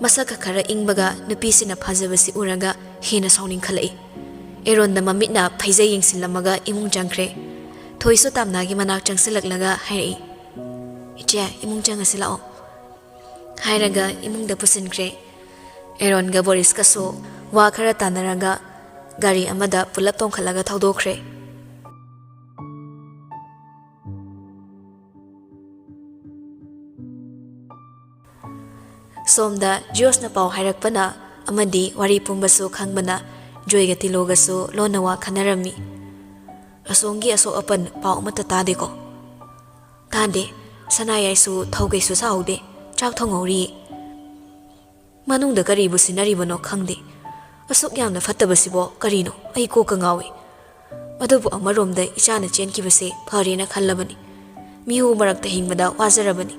ꯃꯁꯛꯀ ꯈꯔ ꯏꯪꯕꯒ ꯅꯨꯄꯤꯁꯤꯅ ꯐꯖꯕꯁꯤ ꯎꯔꯒ ꯍꯦꯟꯅ ꯁꯥꯎꯅꯤꯡꯈꯠꯂꯛꯏ꯫ ꯑꯦꯔꯣꯟꯗ ꯃꯃꯤꯠꯅ ꯐꯩꯖꯩ ꯌꯦꯡꯁꯤꯜꯂꯝꯃꯒ ꯏꯃꯨꯡ ꯆꯪꯈ꯭ꯔꯦ꯫ ꯊꯣꯏꯁꯨ ꯇꯥꯝꯅꯥꯒꯤ ꯃꯅꯥꯛ ꯆꯪꯁꯤꯜꯂꯛꯂꯒ ꯍꯥꯏꯔꯛꯏ, "ꯏꯆꯦ, ꯏꯃꯨꯡ ꯆꯪꯉꯁꯤ ꯂꯥꯛꯑꯣ," ꯍꯥꯏꯔꯒ ꯏꯃꯨꯡꯗ ꯄꯨꯁꯤꯟꯈ꯭ꯔꯦ꯫ ꯑꯦꯔꯣꯟꯒ ꯕꯣꯔꯤꯁꯀꯁꯨ ꯋꯥ ꯈꯔ ꯇꯥꯟꯅꯔꯒ ꯒꯥꯔꯤ ꯑꯃꯗ ꯄꯨꯂꯞ ꯇꯣꯡꯈꯠꯂꯒ ꯊꯧꯗꯣꯛꯈ꯭ꯔꯦ꯫ ꯁꯣꯝꯗ ꯖꯤꯌꯣꯁꯅ ꯄꯥꯎ ꯍꯥꯏꯔꯛꯄꯅ ꯑꯃꯗꯤ ꯋꯥꯔꯤ ꯄꯨꯝꯕꯁꯨ ꯈꯪꯕꯅ ꯖꯣꯏꯒ ꯇꯤꯂꯣꯒꯁꯨ ꯂꯣꯟꯅ ꯋꯥ ꯈꯟꯅꯔꯝꯃꯤ꯫ "ꯑꯁꯣꯝꯒꯤ ꯑꯁꯣꯛ ꯑꯄꯟ ꯄꯥꯎ ꯑꯃꯠꯇ ꯇꯥꯗꯦꯀꯣ?" "ꯇꯥꯗꯦ꯫ ꯁꯅꯥꯌꯥꯏꯁꯨ ꯊꯧ ꯀꯩꯁꯨ ꯁꯥꯍꯧꯗꯦ꯫ ꯆꯥꯛ ꯊꯣꯡꯍꯧꯔꯤꯌꯦ꯫ ꯃꯅꯨꯡꯗ ꯀꯔꯤꯕꯨ ꯁꯤꯟꯅꯔꯤꯕꯅꯣ ꯈꯪꯗꯦ꯫ ꯑꯁꯨꯛ ꯌꯥꯝꯅ ꯐꯠꯇꯕꯁꯤꯕꯣ ꯀꯔꯤꯅꯣ? ꯑꯩ ꯀꯣꯛꯀ ꯉꯥꯎꯏ꯫ ꯑꯗꯨꯕꯨ ꯑꯃꯔꯣꯝꯗ ꯏꯆꯥꯅ ꯆꯦꯟꯈꯤꯕꯁꯦ ꯐꯔꯦꯅ ꯈꯜꯂꯕꯅꯤ꯫ ꯃꯤꯍꯨ ꯃꯔꯛꯇ ꯍꯤꯡꯕꯗ ꯋꯥꯖꯔꯕꯅꯤ꯫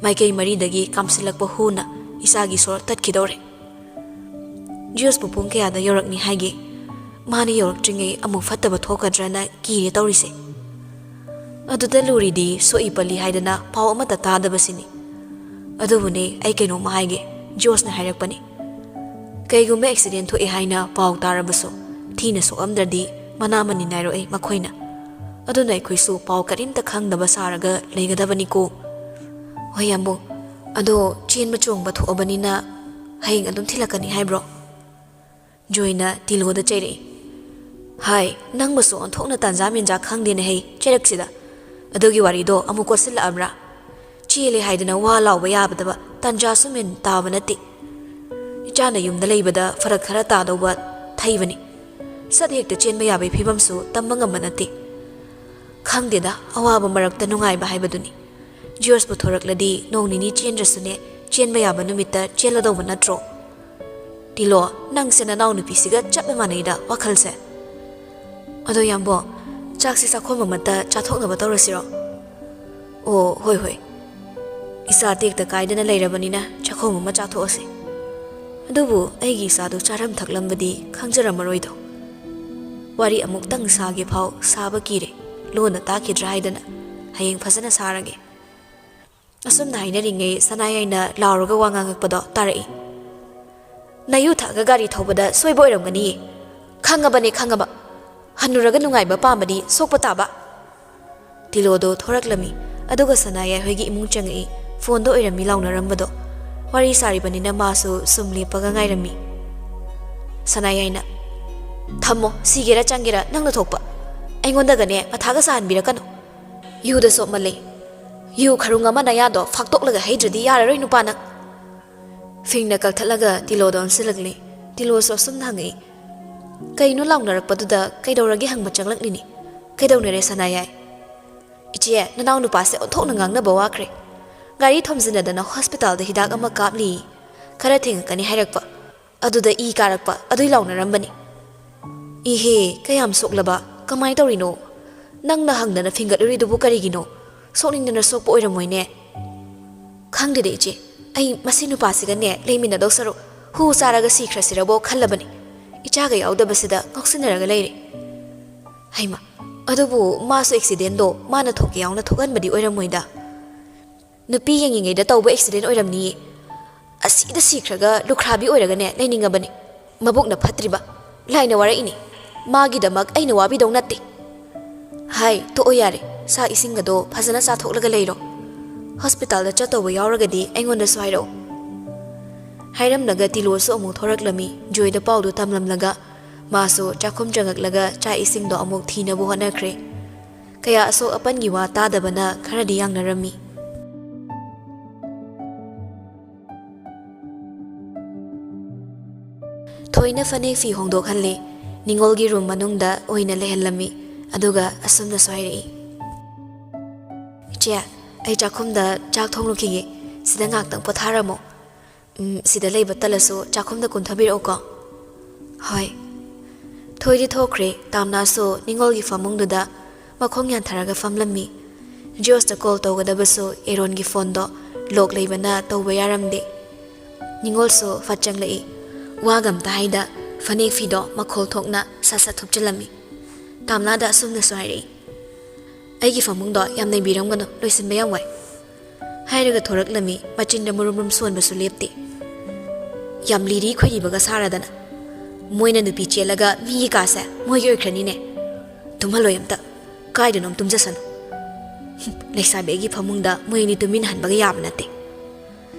ꯃꯥꯏꯀꯩ ꯃꯔꯤꯗꯒꯤ ꯀꯥꯝꯁꯤꯜꯂꯛꯄ ꯍꯨꯅ ꯏꯆꯥꯒꯤ ꯁꯣꯔ ꯇꯠꯈꯤꯗꯧꯔꯦ꯫ ꯖꯤꯌꯣꯁꯄꯨ ꯄꯨꯡ ꯀꯌꯥꯗ ꯌꯧꯔꯛꯅꯤ ꯍꯥꯏꯒꯦ? ꯃꯥꯅ ꯌꯧꯔꯛꯇ꯭ꯔꯤꯉꯩ ꯑꯃꯨꯛ ꯐꯠꯇꯕ ꯊꯣꯛꯀꯗ꯭ꯔꯅ ꯀꯤꯔꯦ ꯇꯧꯔꯤꯁꯦ꯫ ꯑꯗꯨꯗ ꯂꯨꯔꯤꯗꯤ ꯁꯣꯛꯏ ꯄꯜꯂꯤ ꯍꯥꯏꯗꯅ ꯄꯥꯎ ꯑꯃꯠꯇ ꯇꯥꯗꯕꯁꯤꯅꯤ꯫ ꯑꯗꯨꯕꯨꯅꯦ, ꯑꯩ ꯀꯩꯅꯣꯝꯃ ꯍꯥꯏꯒꯦ, ꯖꯣꯁꯅ ꯍꯥꯏꯔꯛꯄꯅꯤ꯫ ꯀꯩꯒꯨꯝꯕ ꯑꯦꯛꯁꯤꯗꯦꯟ ꯊꯣꯛꯑꯦ ꯍꯥꯏꯅ ꯄꯥꯎ ꯇꯥꯔꯕꯁꯨ, ꯊꯤꯅ ꯁꯣꯛꯑꯝꯗ꯭ꯔꯗꯤ ꯃꯅꯥ ꯃꯅꯤꯟ ꯅꯥꯏꯔꯣꯏ ꯃꯈꯣꯏꯅ꯫ ꯑꯗꯨꯅ ꯑꯩꯈꯣꯏꯁꯨ ꯄꯥꯎ ꯀꯔꯤꯝꯇ ꯈꯪꯗꯕ ꯁꯥꯔꯒ ꯂꯩꯒꯗꯕꯅꯤꯀꯣ꯫ ꯍꯣꯏ ꯌꯥꯝꯕꯨꯡ, ꯑꯗꯣ ꯆꯦꯟꯕ ꯆꯣꯡꯕ ꯊꯣꯛꯑꯕꯅꯤꯅ ꯍꯌꯦꯡ ꯑꯗꯨꯝ ꯊꯤꯜꯂꯛꯀꯅꯤ ꯍꯥꯏꯕ꯭ꯔꯣ? ꯖꯣꯏꯅ ꯇꯤꯂꯣꯗ ꯆꯩꯔꯛꯏ꯫ "ꯍꯥꯏ, ꯅꯪꯕꯨꯁꯨ ꯑꯣꯟꯊꯣꯛꯅ ꯇꯥꯟꯖꯥ ꯃꯦꯟꯖꯥ ꯈꯪꯗꯦꯅꯦ ꯍꯩ, ꯆꯩꯔꯛꯁꯤꯗ꯫ ꯑꯗꯨꯒꯤ ꯋꯥꯔꯤꯗꯣ ꯑꯃꯨꯛ ꯀꯣꯠꯁꯤꯜꯂꯛꯑꯕ꯭ꯔꯥ? ꯆꯦꯜꯂꯦ ꯍꯥꯏꯗꯅ ꯋꯥ ꯂꯥꯎꯕ ꯌꯥꯕꯗꯕ ꯇꯥꯟꯖꯥꯁꯨ ꯃꯦꯟ ꯇꯥꯕ ꯅꯠꯇꯦ꯫ ꯏꯆꯥꯅ ꯌꯨꯝꯗ ꯂꯩꯕꯗ ꯐꯔꯛ ꯈꯔ ꯇꯥꯗꯧꯕ ꯊꯩꯕꯅꯤ꯫ ꯁꯠ ꯍꯦꯛꯇ ꯆꯦꯟꯕ ꯌꯥꯕꯒꯤ ꯐꯤꯕꯝꯁꯨ ꯇꯝꯕ ꯉꯝꯕ ꯅꯠꯇꯦ꯫ ꯈꯪꯗꯦꯗ, ꯑꯋꯥꯕ ꯃꯔꯛꯇ ꯅꯨꯡꯉꯥꯏꯕ ꯍꯥꯏꯕꯗꯨꯅꯤ꯫ ꯖꯤꯌꯣꯁꯄꯨ ꯊꯣꯔꯛꯂꯗꯤ ꯅꯣꯡ ꯅꯤꯅꯤ ꯆꯦꯟꯗ꯭ꯔꯁꯨꯅꯦ, ꯆꯦꯟꯕ ꯌꯥꯕ ꯅꯨꯃꯤꯠꯇ ꯆꯦꯜꯂꯗꯧꯕ ꯅꯠꯇ꯭ꯔꯣ?" "ꯇꯤꯂꯣ, ꯅꯪꯁꯦ ꯅꯅꯥꯎ ꯅꯨꯄꯤꯁꯤꯒ ꯆꯞ ꯃꯥꯟꯅꯩꯗ ꯋꯥꯈꯜꯁꯦ꯫ ꯑꯗꯣ ꯌꯥꯝꯕꯣ, ꯆꯥꯛꯁꯦ ꯆꯥꯛꯈꯣꯝ ꯑꯃꯠꯇ ꯆꯥꯊꯣꯛꯅꯕ ꯇꯧꯔꯁꯤꯔꯣ?" "ꯑꯣ, ꯍꯣꯏ, ꯍꯣꯏ꯫ ꯏꯆꯥ ꯇꯦꯛꯇ ꯀꯥꯏꯗꯅ ꯂꯩꯔꯕꯅꯤꯅ ꯆꯥꯛꯈꯣꯝ ꯑꯃ ꯆꯥꯊꯣꯛꯑꯁꯤ꯫ ꯑꯗꯨꯕꯨ ꯑꯩꯒꯤ ꯏꯆꯥꯗꯨ ꯆꯥꯔꯝ ꯊꯛꯂꯝꯕꯗꯤ ꯈꯪꯖꯔꯝꯃꯔꯣꯏꯗꯣ꯫ ꯋꯥꯔꯤ ꯑꯃꯨꯛꯇꯪ ꯁꯥꯒꯦ ꯐꯥꯎ ꯁꯥꯕ ꯀꯤꯔꯦ, ꯂꯣꯟꯅ ꯇꯥꯈꯤꯗ꯭ꯔꯥ ꯍꯥꯏꯗꯅ꯫ ꯍꯌꯦꯡ ꯐꯖꯅ ꯁꯥꯔꯒꯦ꯫" ꯑꯁꯨꯝꯅ ꯍꯥꯏꯅꯔꯤꯉꯩ ꯁꯅꯥꯌꯥꯏꯅ ꯂꯥꯎꯔꯒ ꯋꯥ ꯉꯥꯡꯉꯛꯄꯗꯣ ꯇꯥꯔꯛꯏ꯫ "ꯅꯌꯨ ꯊꯛꯑꯒ ꯒꯥꯔꯤ ꯊꯧꯕꯗ ꯁꯣꯏꯕ ꯑꯣꯏꯔꯝꯒꯅꯤꯌꯦ꯫ ꯈꯪꯉꯕꯅꯦ, ꯈꯪꯉꯕ꯫ ꯍꯟꯅꯨꯔꯒ ꯅꯨꯡꯉꯥꯏꯕ ꯄꯥꯝꯕꯗꯤ ꯁꯣꯛꯄ ꯇꯥꯕ꯫" ꯇꯤꯂꯣꯗꯣ ꯊꯣꯔꯛꯂꯝꯃꯤ꯫ ꯑꯗꯨꯒ ꯁꯅꯥꯌꯥꯏ ꯍꯣꯏꯒꯤ ꯏꯃꯨꯡ ꯆꯪꯉꯛꯏ꯫ ꯐꯣꯟꯗ ꯑꯣꯏꯔꯝꯃꯤ ꯂꯥꯎꯅꯔꯝꯕꯗꯣ꯫ ꯋꯥꯔꯤ ꯁꯥꯔꯤꯕꯅꯤꯅ ꯃꯥꯁꯨ ꯁꯨꯝ ꯂꯦꯞꯄꯒ ꯉꯥꯏꯔꯝꯃꯤ꯫ ꯁꯅꯥꯌꯥꯏꯅ, "ꯊꯝꯃꯣ, ꯁꯤꯒꯦꯔꯥ ꯆꯪꯒꯦꯔꯥ ꯅꯪꯅ ꯊꯣꯛꯄ꯫ ꯑꯩꯉꯣꯟꯗꯒꯅꯦ ꯃꯊꯥꯒ ꯁꯥꯍꯟꯕꯤꯔꯛꯀꯅꯨ꯫ ꯌꯨꯗ ꯁꯣꯛꯃꯜꯂꯦ꯫ ꯌꯨ ꯈꯔꯨꯡ ꯑꯃ ꯅꯌꯥꯗꯣ ꯐꯥꯛꯇꯣꯛꯂꯒ ꯍꯩꯗ꯭ꯔꯗꯤ ꯌꯥꯔꯔꯣꯏ ꯅꯨꯄꯥ ꯅꯪ꯫" ꯐꯤꯡꯅ ꯀꯛꯊꯠꯂꯒ ꯇꯤꯂꯣꯗ ꯑꯣꯟꯁꯤꯜꯂꯛꯂꯦ꯫ ꯇꯤꯂꯣꯁꯨ ꯑꯁꯨꯝꯅ ꯍꯪꯉꯛꯏ꯫ ꯀꯩꯅꯣ ꯂꯥꯎꯅꯔꯛꯄꯗꯨꯗ ꯀꯩꯗꯧꯔꯒꯦ ꯍꯪꯕ ꯆꯪꯂꯛꯂꯤꯅꯤ꯫ ꯀꯩꯗꯧꯅꯔꯦ ꯁꯅꯥꯌꯥꯏ? "ꯏꯆꯦ, ꯅꯅꯥꯎ ꯅꯨꯄꯥꯁꯦ ꯑꯣꯟꯊꯣꯛꯅ ꯉꯥꯡꯅꯕ ꯋꯥꯈ꯭ꯔꯦ꯫ ꯒꯥꯔꯤ ꯊꯣꯝꯖꯤꯟꯅꯗꯅ ꯍꯣꯁꯄꯤꯇꯥꯜꯗ ꯍꯤꯗꯥꯛ ꯑꯃ ꯀꯥꯞꯂꯤ꯫ ꯈꯔ ꯊꯦꯡꯉꯛꯀꯅꯤ ꯍꯥꯏꯔꯛꯄ꯫ ꯑꯗꯨꯗ ꯏ ꯀꯥꯔꯛꯄ, ꯑꯗꯨꯏ ꯂꯥꯎꯅꯔꯝꯕꯅꯤ꯫" "ꯏꯍꯦ, ꯀꯌꯥꯝ ꯁꯣꯛꯂꯕ? ꯀꯃꯥꯏ ꯇꯧꯔꯤꯅꯣ? ꯅꯪꯅ ꯍꯪꯗꯅ ꯐꯤꯡꯒꯠꯂꯨꯔꯤꯗꯨꯕꯨ ꯀꯔꯤꯒꯤꯅꯣ? ꯁꯣꯛꯅꯤꯡꯗꯅ ꯁꯣꯛꯄ ꯑꯣꯏꯔꯝꯃꯣꯏꯅꯦ꯫" "ꯈꯪꯗꯦꯗ ꯏꯆꯦ, ꯑꯩ ꯃꯁꯤ ꯅꯨꯄꯥꯁꯤꯒꯅꯦ ꯂꯩꯃꯤꯟꯅꯗꯧ ꯁꯔꯨꯛ ꯍꯨ ꯆꯥꯔꯒ ꯁꯤꯈ꯭ꯔꯁꯤꯔꯕꯣ ꯈꯜꯂꯕꯅꯤ꯫ ꯏꯆꯥꯒ ꯌꯥꯎꯗꯕꯁꯤꯗ ꯉꯥꯎꯁꯤꯟꯅꯔꯒ ꯂꯩꯔꯦ꯫" "ꯍꯩꯃ, ꯑꯗꯨꯕꯨ ꯃꯥꯁꯨ ꯑꯦꯛꯁꯤꯗꯦꯟꯗꯣ ꯃꯥꯅ ꯊꯣꯛꯀꯦ ꯌꯥꯎꯅ ꯊꯣꯛꯍꯟꯕꯗꯤ ꯑꯣꯏꯔꯝꯃꯣꯏꯗ꯫ ꯅꯨꯄꯤ ꯌꯦꯡꯉꯤꯉꯩꯗ ꯇꯧꯕ ꯑꯦꯛꯁꯤꯗꯦꯟ ꯑꯣꯏꯔꯝꯅꯤꯌꯦ꯫ ꯑꯁꯤꯗ ꯁꯤꯈ꯭ꯔꯒ ꯂꯨꯈ꯭ꯔꯥꯕꯤ ꯑꯣꯏꯔꯒꯅꯦ ꯂꯩꯅꯤꯡꯉꯕꯅꯤ꯫ ꯃꯕꯨꯛꯅ ꯐꯠꯇ꯭ꯔꯤꯕ꯫ ꯂꯥꯏꯅ ꯋꯥꯔꯛꯏꯅꯤ꯫ ꯃꯥꯒꯤꯗꯃꯛ ꯑꯩꯅ ꯋꯥꯕꯤꯗꯧ ꯅꯠꯇꯦ꯫" "ꯍꯥꯏ, ꯇꯣꯛꯑꯣ ꯌꯥꯔꯦ꯫ ꯆꯥꯛ ꯏꯁꯤꯡꯒꯗꯣ ꯐꯖꯅ ꯆꯥꯊꯣꯛꯂꯒ ꯂꯩꯔꯣ꯫ ꯍꯣꯁꯄꯤꯇꯥꯜꯗ ꯆꯠꯇꯧꯕ ꯌꯥꯎꯔꯒꯗꯤ ꯑꯩꯉꯣꯟꯗꯁꯨ ꯍꯥꯏꯔꯛꯑꯣ꯫" ꯍꯥꯏꯔꯝꯂꯒ ꯇꯤꯂꯣꯁꯨ ꯑꯃꯨꯛ ꯊꯣꯔꯛꯂꯝꯃꯤ꯫ ꯖꯣꯏꯗ ꯄꯥꯎꯗꯨ ꯇꯝꯂꯝꯂꯒ ꯃꯥꯁꯨ ꯆꯥꯛꯈꯨꯝ ꯆꯪꯉꯛꯂꯒ ꯆꯥꯛ ꯏꯁꯤꯡꯗꯣ ꯑꯃꯨꯛ ꯊꯤꯅꯕ ꯍꯣꯠꯅꯈ꯭ꯔꯦ꯫ ꯀꯌꯥ ꯑꯁꯣꯛ ꯑꯄꯟꯒꯤ ꯋꯥ ꯇꯥꯗꯕꯅ ꯈꯔꯗꯤ ꯌꯥꯡꯅꯔꯝꯃꯤ꯫ ꯊꯣꯏꯅ ꯐꯅꯦꯛ ꯐꯤ ꯍꯣꯡꯗꯣꯛꯍꯜꯂꯦ꯫ ꯅꯤꯉꯣꯜꯒꯤ ꯔꯨꯝ ꯃꯅꯨꯡꯗ ꯑꯣꯏꯅ ꯂꯩꯍꯜꯂꯝꯃꯤ꯫ ꯑꯗꯨꯒ ꯑꯁꯨꯝꯅꯁꯨ ꯍꯥꯏꯔꯛꯏ, "ꯏꯆꯦ, ꯑꯩ ꯆꯥꯛꯈꯨꯝꯗ ꯆꯥꯛ ꯊꯣꯡꯂꯨꯈꯤꯒꯦ꯫ ꯁꯤꯗ ꯉꯥꯛꯇꯪ ꯄꯣꯊꯥꯔꯝꯃꯣ꯫ ꯎꯝ, ꯁꯤꯗ ꯂꯩꯕ ꯇꯜꯂꯁꯨ ꯆꯥꯛꯈꯨꯝꯗ ꯀꯨꯝꯊꯕꯤꯔꯛꯎꯀꯣ꯫" "ꯍꯣꯏ꯫" ꯊꯣꯏꯗꯤ ꯊꯣꯛꯈ꯭ꯔꯦ꯫ ꯇꯥꯝꯅꯥꯁꯨ ꯅꯤꯉꯣꯜꯒꯤ ꯐꯃꯨꯡꯗꯨꯗ ꯃꯈꯣꯡ ꯌꯥꯟꯊꯔꯒ ꯐꯝꯂꯝꯃꯤ꯫ ꯖꯤꯑꯣꯁꯇ ꯀꯣꯜ ꯇꯧꯒꯗꯕꯁꯨ ꯑꯦꯔꯣꯟꯒꯤ ꯐꯣꯟꯗꯣ ꯂꯣꯛ ꯂꯩꯕꯅ ꯇꯧꯕ ꯌꯥꯔꯝꯗꯦ꯫ ꯅꯤꯉꯣꯜꯁꯨ ꯐꯠ ꯆꯪꯂꯛꯏ꯫ ꯋꯥꯒ ꯑꯝꯇ ꯍꯥꯏꯗ ꯐꯅꯦꯛ ꯐꯤꯗꯣ ꯃꯈꯣꯜ ꯊꯣꯛꯅ ꯁꯠ ꯁꯠ ꯊꯨꯞꯆꯜꯂꯝꯃꯤ꯫ ꯇꯥꯝꯅꯥꯗ ꯑꯁꯨꯝꯅꯁꯨ ꯍꯥꯏꯔꯛꯏ, "ꯑꯩꯒꯤ ꯐꯃꯨꯡꯗꯣ ꯌꯥꯝ ꯅꯩꯕꯤꯔꯝꯒꯅꯨ, ꯂꯣꯏꯁꯤꯟꯕ ꯌꯥꯝ ꯋꯥꯏ꯫" ꯍꯥꯏꯔꯒ ꯊꯣꯔꯛꯂꯝꯃꯤ꯫ ꯃꯆꯤꯟꯗ ꯃꯨꯔꯨꯝ ꯃꯨꯔꯨꯝ ꯁꯣꯟꯕꯁꯨ ꯂꯦꯞꯇꯦ꯫ "ꯌꯥꯝ ꯂꯤꯔꯤ ꯈꯣꯏꯔꯤꯕꯒ ꯁꯥꯔꯗꯅ꯫ ꯃꯣꯏꯅ ꯅꯨꯄꯤ ꯆꯦꯜꯂꯒ ꯃꯤꯒꯤ ꯀꯥꯁꯦ ꯃꯣꯏꯒꯤ ꯑꯣꯏꯈ꯭ꯔꯅꯤꯅꯦ꯫ ꯇꯨꯝꯍꯜꯂꯣꯏ ꯑꯝꯇ꯫ ꯀꯥꯏꯗꯅꯣꯝ ꯇꯨꯝꯖꯁꯅꯨ꯫" ꯂꯩꯁꯥꯕꯤ ꯑꯩꯒꯤ ꯐꯃꯨꯡꯗ ꯃꯣꯏ ꯑꯅꯤ ꯇꯨꯃꯤꯟꯅꯍꯟꯕꯒ ꯌꯥꯕ ꯅꯠꯇꯦ꯫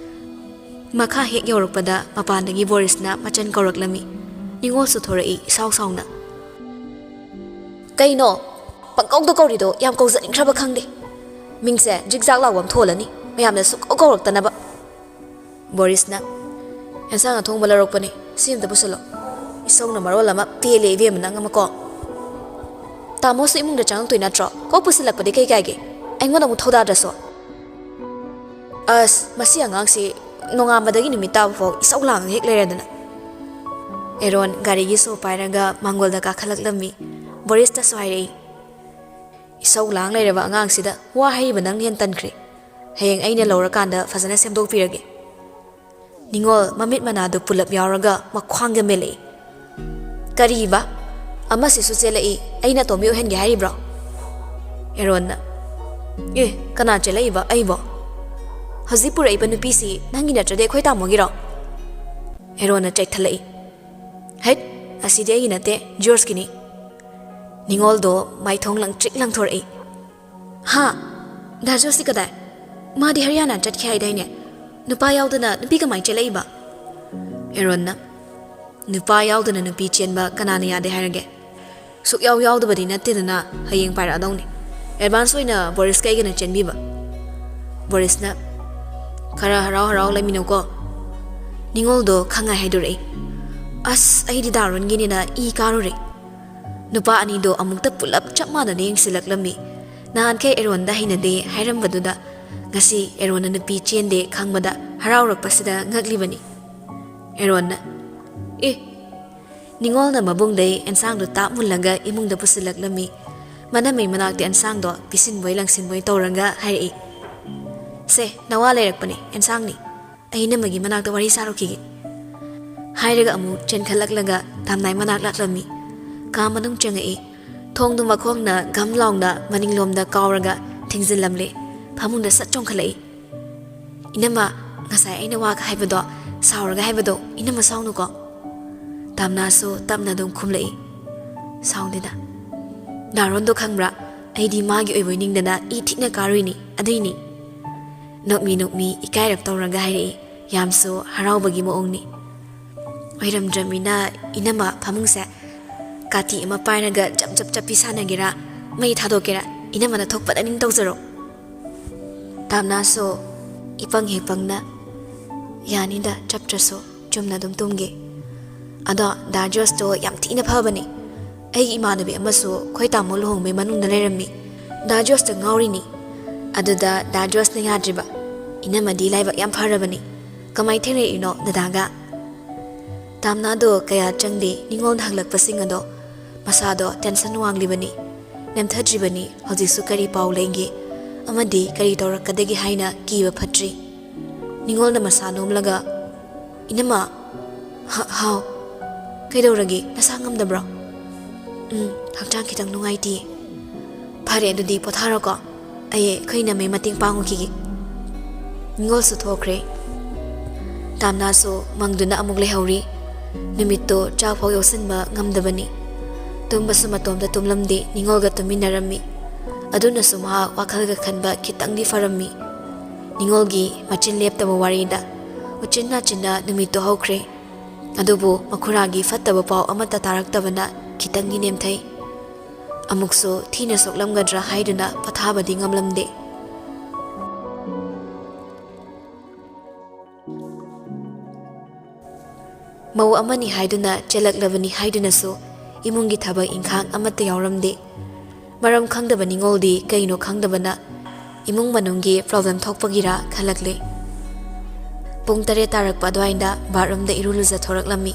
ꯃꯈꯥ ꯍꯦꯛ ꯌꯧꯔꯛꯄꯗ ꯃꯄꯥꯟꯗꯒꯤ ꯕꯣꯔꯤꯁꯅ ꯃꯆꯟ ꯀꯧꯔꯛꯂꯝꯃꯤ꯫ ꯅꯤꯉꯣꯜꯁꯨ ꯊꯣꯔꯛꯏ ꯏꯁꯥꯎ ꯁꯥꯎꯅ꯫ "ꯀꯩꯅꯣ? ꯄꯪꯀꯧꯗ ꯀꯧꯔꯤꯗꯣ ꯌꯥꯝ ꯀꯧꯖꯅꯤꯡꯈ꯭ꯔꯕ ꯈꯪꯗꯦ꯫ ꯃꯤꯡꯁꯦ ꯖꯤꯛꯖꯥꯛ ꯂꯥꯎꯕ ꯑꯃ ꯊꯣꯜꯂꯅꯤ, ꯃꯌꯥꯝꯅ ꯁꯨꯛꯀꯧ ꯀꯧꯔꯛꯇꯅꯕ꯫" ꯕꯣꯔꯤꯁꯅ, "ꯑꯦꯟꯁꯥꯡ ꯑꯊꯣꯡꯕ ꯂꯧꯔꯛꯄꯅꯦ, ꯁꯤ ꯑꯝꯇ ꯄꯨꯁꯤꯜꯂꯣ꯫" "ꯏꯁꯧꯅ ꯃꯔꯣꯜ ꯑꯃ, ꯄꯦꯜꯂꯦ ꯏꯕꯦꯝꯃ ꯅꯪ ꯑꯃꯀꯣ꯫ ꯇꯥꯃꯣꯁꯨ ꯏꯃꯨꯡꯗ ꯆꯪꯉꯛꯇꯣꯏ ꯅꯠꯇ꯭ꯔꯣ? ꯀꯣꯛ ꯄꯨꯁꯤꯜꯂꯛꯄꯗꯤ ꯀꯩ ꯀꯥꯏꯒꯦ? ꯑꯩꯉꯣꯟꯗ ꯑꯃꯨꯛ ꯊꯧꯗꯥꯗ꯭ꯔꯁꯨ꯫" "ꯑꯁ, ꯃꯁꯤ ꯑꯉꯥꯡꯁꯤ ꯅꯣꯡꯉꯥꯟꯕꯗꯒꯤ ꯅꯨꯃꯤꯠ ꯇꯥꯕ ꯐꯥꯎ ꯏꯁꯧ ꯂꯥꯡꯉ ꯍꯦꯛ ꯂꯩꯔꯗꯅ꯫" ꯑꯦꯔꯣꯟ ꯒꯥꯔꯤꯒꯤ ꯁꯣ ꯄꯥꯏꯔꯒ ꯃꯥꯡꯒꯣꯜꯗ ꯀꯥꯈꯠꯂꯛꯂꯝꯃꯤ꯫ ꯕꯣꯔꯤꯁꯇꯁꯨ ꯍꯥꯏꯔꯛꯏ, "ꯏꯁꯧ ꯂꯥꯡ ꯂꯩꯔꯕ ꯑꯉꯥꯡꯁꯤꯗ ꯋꯥ ꯍꯥꯏꯔꯤꯕ ꯅꯪꯅ ꯍꯦꯟ ꯇꯟꯈ꯭ꯔꯦ꯫ ꯍꯌꯦꯡ ꯑꯩꯅ ꯂꯧꯔꯀꯥꯟꯗ ꯐꯖꯅ ꯁꯦꯝꯗꯣꯛꯄꯤꯔꯒꯦ꯫" ꯅꯤꯉꯣꯜ ꯃꯃꯤꯠ ꯃꯅꯥꯗꯨ ꯄꯨꯂꯞ ꯌꯥꯎꯔꯒ ꯃꯈ꯭ꯋꯥꯡꯗ ꯃꯦꯜꯂꯛꯏ꯫ "ꯀꯔꯤꯕ? ꯑꯃꯁꯤꯁꯨ ꯆꯦꯜꯂꯛꯏ, ꯑꯩꯅ ꯑꯇꯣꯝꯕꯤ ꯑꯣꯏꯍꯟꯒꯦ ꯍꯥꯏꯔꯤꯕ꯭ꯔꯣ?" ꯑꯦꯔꯣꯟꯅ, "ꯑꯦ, ꯀꯅꯥ ꯆꯦꯜꯂꯛꯏꯕ? ꯑꯩꯕꯣ? ꯍꯧꯖꯤꯛ ꯄꯨꯔꯛꯏꯕ ꯅꯨꯄꯤꯁꯤ ꯅꯪꯒꯤ ꯅꯠꯇ꯭ꯔꯗꯤ ꯑꯩꯈꯣꯏ ꯇꯥꯃꯣꯒꯤꯔꯣ?" ꯑꯦꯔꯣꯟꯅ ꯆꯦꯛꯊꯠꯂꯛꯏ꯫ "ꯍꯩꯠ, ꯑꯁꯤꯗꯤ ꯑꯩꯒꯤ ꯅꯠꯇꯦ, ꯖꯣꯔꯖꯀꯤꯅꯤ꯫" ꯅꯤꯉꯣꯜꯗꯣ ꯃꯥꯏꯊꯣꯡ ꯂꯪꯇ꯭ꯔꯤꯛ ꯂꯪꯊꯣꯔꯛꯏ꯫ "ꯍꯥ? ꯗꯥ ꯖꯣꯔꯖꯇꯤ ꯀꯗꯥꯏ? ꯃꯥꯗꯤ ꯍꯔꯤꯌꯥꯅꯥ ꯆꯠꯈꯤ ꯍꯥꯏꯗꯥꯏꯅꯦ? ꯅꯨꯄꯥ ꯌꯥꯎꯗꯅ ꯅꯨꯄꯤ ꯀꯃꯥꯏ ꯆꯦꯜꯂꯛꯏꯕ?" ꯑꯦꯔꯣꯟꯅ, "ꯅꯨꯄꯥ ꯌꯥꯎꯗꯅ ꯅꯨꯄꯤ ꯆꯦꯟꯕ ꯀꯅꯥꯅ ꯌꯥꯗꯦ ꯍꯥꯏꯔꯒꯦ? ꯁꯨꯛꯌꯥꯎ ꯌꯥꯎꯗꯕꯗꯤ ꯅꯠꯇꯦꯗꯅ, ꯍꯌꯦꯡ ꯄꯥꯏꯔꯛꯑꯗꯧꯅꯤ꯫ ꯑꯦꯗꯚꯥꯟꯁ ꯑꯣꯏꯅ ꯕꯣꯔꯤꯁꯀ ꯑꯩꯒꯅ ꯆꯦꯟꯕꯤꯕ꯫" ꯕꯣꯔꯤꯁꯅ, "ꯈꯔ ꯍꯔꯥꯎ ꯍꯔꯥꯎ ꯂꯩꯃꯤꯟꯅꯧꯀꯣ꯫" ꯅꯤꯉꯣꯜꯗꯣ ꯈꯪꯉꯥꯏ ꯍꯥꯏꯗꯣꯔꯛꯏ꯫ "ꯑꯁ, ꯑꯩꯗꯤ ꯗꯥꯔꯣꯟꯒꯤꯅꯤꯅ ꯏ ꯀꯥꯔꯨꯔꯦ꯫" ꯅꯨꯄꯥ ꯑꯅꯤꯗꯣ ꯑꯃꯨꯛꯇ ꯄꯨꯂꯞ ꯆꯞ ꯃꯥꯟꯅꯅ ꯌꯦꯡꯁꯤꯜꯂꯛꯂꯝꯃꯤ꯫ ꯅꯍꯥꯟꯈꯩ ꯑꯦꯔꯣꯟꯗ ꯍꯩꯅꯗꯦ ꯍꯥꯏꯔꯝꯕꯗꯨꯗ ꯉꯁꯤ ꯑꯦꯔꯣꯟꯅ ꯅꯨꯄꯤ ꯆꯦꯟꯗꯦ ꯈꯪꯕꯗ ꯍꯔꯥꯎꯔꯛꯄꯁꯤꯗ ꯉꯛꯂꯤꯕꯅꯤ꯫ ꯑꯦꯔꯣꯟꯅ, "ꯑꯦ!" ꯅꯤꯉꯣꯜꯅ ꯃꯕꯨꯡꯗꯩ ꯑꯦꯟꯁꯥꯡꯗꯣ ꯇꯥꯞ ꯃꯨꯜꯂꯒ ꯏꯃꯨꯡꯗ ꯄꯨꯁꯤꯜꯂꯛꯂꯝꯃꯤ꯫ ꯃꯅꯝꯃꯩ ꯃꯅꯥꯛꯇ ꯑꯦꯟꯁꯥꯡꯗꯣ ꯄꯤꯁꯤꯟꯕꯣꯏ ꯂꯪꯁꯤꯟꯕꯣꯏ ꯇꯧꯔꯒ ꯍꯥꯏꯔꯛꯏ, "ꯁꯦ, ꯅꯋꯥ ꯂꯩꯔꯛꯄꯅꯦ, ꯑꯦꯟꯁꯥꯡꯅꯤ꯫ ꯑꯩ ꯏꯅꯝꯃꯒꯤ ꯃꯅꯥꯛꯇ ꯋꯥꯔꯤ ꯁꯥꯔꯨꯈꯤꯒꯦ꯫" ꯍꯥꯏꯔꯒ ꯑꯃꯨꯛ ꯆꯦꯟꯈꯠꯂꯛꯂꯒ ꯇꯥꯝꯅꯥꯏ ꯃꯅꯥꯛ ꯂꯥꯛꯂꯝꯃꯤ꯫ ꯀꯥ ꯃꯅꯨꯡ ꯆꯪꯉꯛꯏ꯫ ꯊꯣꯡꯗꯨ ꯃꯈꯣꯡꯅ ꯒꯝ ꯂꯥꯎꯅ ꯃꯅꯤꯡꯂꯣꯝꯗ ꯀꯥꯎꯔꯒ ꯊꯤꯡꯖꯤꯜꯂꯝꯂꯦ꯫ ꯐꯃꯨꯡꯗ ꯁꯠ ꯆꯣꯡꯈꯠꯂꯛꯏ꯫ "ꯏꯅꯝꯃ, ꯉꯁꯥꯏ ꯑꯩꯅ ꯋꯥ ꯍꯥꯏꯕꯗꯣ, ꯁꯥꯎꯔꯒ ꯍꯥꯏꯕꯗꯣ, ꯏꯅꯝꯃ ꯁꯥꯎꯅꯨꯀꯣ꯫" ꯇꯥꯝꯅꯥꯁꯨ ꯇꯞꯅ ꯑꯗꯨꯝ ꯈꯨꯝꯂꯛꯏ, "ꯁꯥꯎꯗꯦꯗ꯫" "ꯗꯥꯔꯣꯟꯗꯣ ꯈꯪꯕ꯭ꯔꯥ? ꯑꯩꯗꯤ ꯃꯥꯒꯤ ꯑꯣꯏꯕꯣꯏ ꯅꯤꯡꯗꯅ ꯏ ꯊꯤꯅ ꯀꯥꯔꯨꯏꯅꯤ, ꯑꯗꯨꯏꯅꯤ꯫ ꯅꯣꯛꯃꯤ ꯅꯣꯛꯃꯤ ꯏꯀꯥꯏꯔꯞ ꯇꯧꯔꯒ ꯍꯥꯏꯔꯛꯏ, ꯌꯥꯝꯁꯨ ꯍꯔꯥꯎꯕꯒꯤ ꯃꯑꯣꯡꯅꯤ꯫ ꯑꯣꯏꯔꯝꯗ꯭ꯔꯃꯤꯅ ꯏꯅꯝꯃ ꯐꯃꯨꯡꯁꯦ ꯀꯥꯇꯤ ꯑꯃ ꯄꯥꯏꯔꯒ ꯖꯞ ꯖꯞ ꯆꯞꯄꯤ ꯁꯥꯟꯅꯒꯦꯔꯥ, ꯃꯩ ꯊꯥꯗꯣꯛꯀꯦꯔꯥ, ꯏꯅꯝꯃꯅ ꯊꯣꯛꯄꯗ ꯅꯤꯡ ꯇꯧꯖꯔꯣ꯫ ꯇꯥꯝꯅꯥꯁꯨ ꯏꯄꯪ ꯍꯦꯛ ꯄꯪꯅ, "ꯌꯥꯅꯤꯗ, ꯆꯞꯇ꯭ꯔꯁꯨ ꯆꯨꯝꯅ ꯑꯗꯨꯝ ꯇꯨꯝꯒꯦ꯫ ꯑꯗꯣ ꯗꯥ ꯖꯣꯁꯇꯣ ꯌꯥꯝ ꯊꯤꯅ ꯐꯕꯅꯤ꯫ ꯑꯩꯒꯤ ꯏꯃꯥꯟꯅꯕꯤ ꯑꯃꯁꯨ ꯑꯩꯈꯣꯏ ꯇꯥꯃꯣ ꯂꯨꯍꯣꯡꯕꯩ ꯃꯅꯨꯡꯗ ꯂꯩꯔꯝꯃꯤ꯫ ꯗꯥ ꯖꯣꯁꯇ ꯉꯥꯎꯔꯤꯅꯤ꯫ ꯑꯗꯨꯗ ꯗꯥ ꯖꯣꯁꯅ ꯌꯥꯗ꯭ꯔꯤꯕ꯫ ꯏꯅꯝꯃꯗꯤ ꯂꯥꯏꯕꯛ ꯌꯥꯝ ꯐꯔꯕꯅꯤ꯫ ꯀꯃꯥꯏ ꯊꯦꯡꯅꯔꯛꯏꯅꯣ ꯗꯗꯥꯒ?" ꯇꯥꯝꯅꯥꯗꯣ ꯀꯌꯥ ꯆꯪꯗꯦ ꯅꯤꯉꯣꯜꯅ ꯍꯪꯂꯛꯄꯁꯤꯡ ꯑꯗꯣ꯫ ꯃꯁꯥꯗꯣ ꯇꯦꯟꯁꯟ ꯋꯥꯡꯂꯤꯕꯅꯤ, ꯅꯦꯝꯊꯗ꯭ꯔꯤꯕꯅꯤ꯫ ꯍꯧꯖꯤꯛꯁꯨ ꯀꯔꯤ ꯄꯥꯎ ꯂꯩꯒꯦ ꯑꯃꯗꯤ ꯀꯔꯤ ꯇꯧꯔꯛꯀꯗꯒꯦ ꯍꯥꯏꯅ ꯀꯤꯕ ꯐꯠꯇ꯭ꯔꯤ꯫ ꯅꯤꯉꯣꯜꯅ ꯃꯁꯥ ꯅꯣꯝꯂꯒ, "ꯏꯅꯝꯃ!" "ꯍ-, ꯍꯥꯎ꯫ ꯀꯩꯗꯧꯔꯒꯦ? ꯅꯁꯥ ꯉꯝꯗꯕ꯭ꯔꯣ?" "ꯎꯝ, ꯍꯛꯆꯥꯡ ꯈꯤꯇꯪ ꯅꯨꯡꯉꯥꯏꯇꯦ꯫" "ꯐꯔꯦ, ꯑꯗꯨꯗꯤ ꯄꯣꯊꯥꯔꯣꯀꯣ꯫ ꯑꯩ ꯑꯩꯈꯣꯏ ꯏꯅꯝꯃꯩ ꯃꯇꯦꯡ ꯄꯥꯡꯉꯨꯈꯤꯒꯦ꯫" ꯅꯤꯉꯣꯜꯁꯨ ꯊꯣꯛꯈ꯭ꯔꯦ꯫ ꯇꯥꯝꯅꯥꯁꯨ ꯃꯪꯗꯨꯅ ꯑꯃꯨꯛ ꯂꯩꯍꯧꯔꯤ꯫ ꯅꯨꯃꯤꯠꯇꯨ ꯆꯥꯛꯐꯥꯎ ꯌꯧꯁꯤꯟꯕ ꯉꯝꯗꯕꯅꯤ꯫ ꯇꯨꯝꯕꯁꯨ ꯃꯇꯣꯝꯇ ꯇꯨꯝꯂꯝꯗꯦ, ꯅꯤꯉꯣꯜꯒ ꯇꯨꯝꯃꯤꯟꯅꯔꯝꯃꯤ꯫ ꯑꯗꯨꯅꯁꯨ ꯃꯍꯥꯛ ꯋꯥꯈꯜꯒ ꯈꯟꯕ ꯈꯤꯇꯪꯗꯤ ꯐꯔꯝꯃꯤ꯫ ꯅꯤꯉꯣꯜꯒꯤ ꯃꯆꯤꯟ ꯂꯦꯞꯇꯕ ꯋꯥꯔꯤꯗ ꯎꯆꯤꯟ ꯅꯥꯆꯤꯟꯅ ꯅꯨꯃꯤꯠꯇꯨ ꯍꯧꯈ꯭ꯔꯦ꯫ ꯑꯗꯨꯕꯨ ꯃꯈꯨꯔꯥꯒꯤ ꯐꯠꯇꯕ ꯄꯥꯎ ꯑꯃꯠꯇ ꯇꯥꯔꯛꯇꯕꯅ ꯈꯤꯇꯪꯗꯤ ꯅꯦꯝꯊꯩ꯫ ꯑꯃꯨꯛꯁꯨ ꯊꯤꯅ ꯁꯣꯛꯂꯝꯒꯗ꯭ꯔꯥ ꯍꯥꯏꯗꯨꯅ ꯄꯣꯊꯥꯕꯗꯤ ꯉꯝꯂꯝꯗꯦ꯫ ꯃꯧ ꯑꯃꯅꯤ ꯍꯥꯏꯗꯨꯅ ꯆꯦꯜꯂꯛꯂꯕꯅꯤ ꯍꯥꯏꯗꯨꯅꯁꯨ ꯏꯃꯨꯡꯒꯤ ꯊꯕꯛ ꯏꯪꯈꯥꯡ ꯑꯃꯠꯇ ꯌꯥꯎꯔꯝꯗꯦ꯫ ꯃꯔꯝ ꯈꯪꯗꯕ ꯅꯤꯉꯣꯜꯗꯤ ꯀꯩꯅꯣ ꯈꯪꯗꯕꯅ ꯏꯃꯨꯡ ꯃꯅꯨꯡꯒꯤ problem ꯊꯣꯛꯄꯒꯤꯔꯥ ꯈꯜꯂꯛꯂꯦ꯫ ꯄꯨꯡ ꯇꯔꯦꯠ ꯇꯥꯔꯛꯄ ꯑꯗꯨꯋꯥꯏꯗ bathroomꯗ ꯏꯔꯨ ꯂꯨꯖꯊꯣꯔꯛꯂꯝꯃꯤ꯫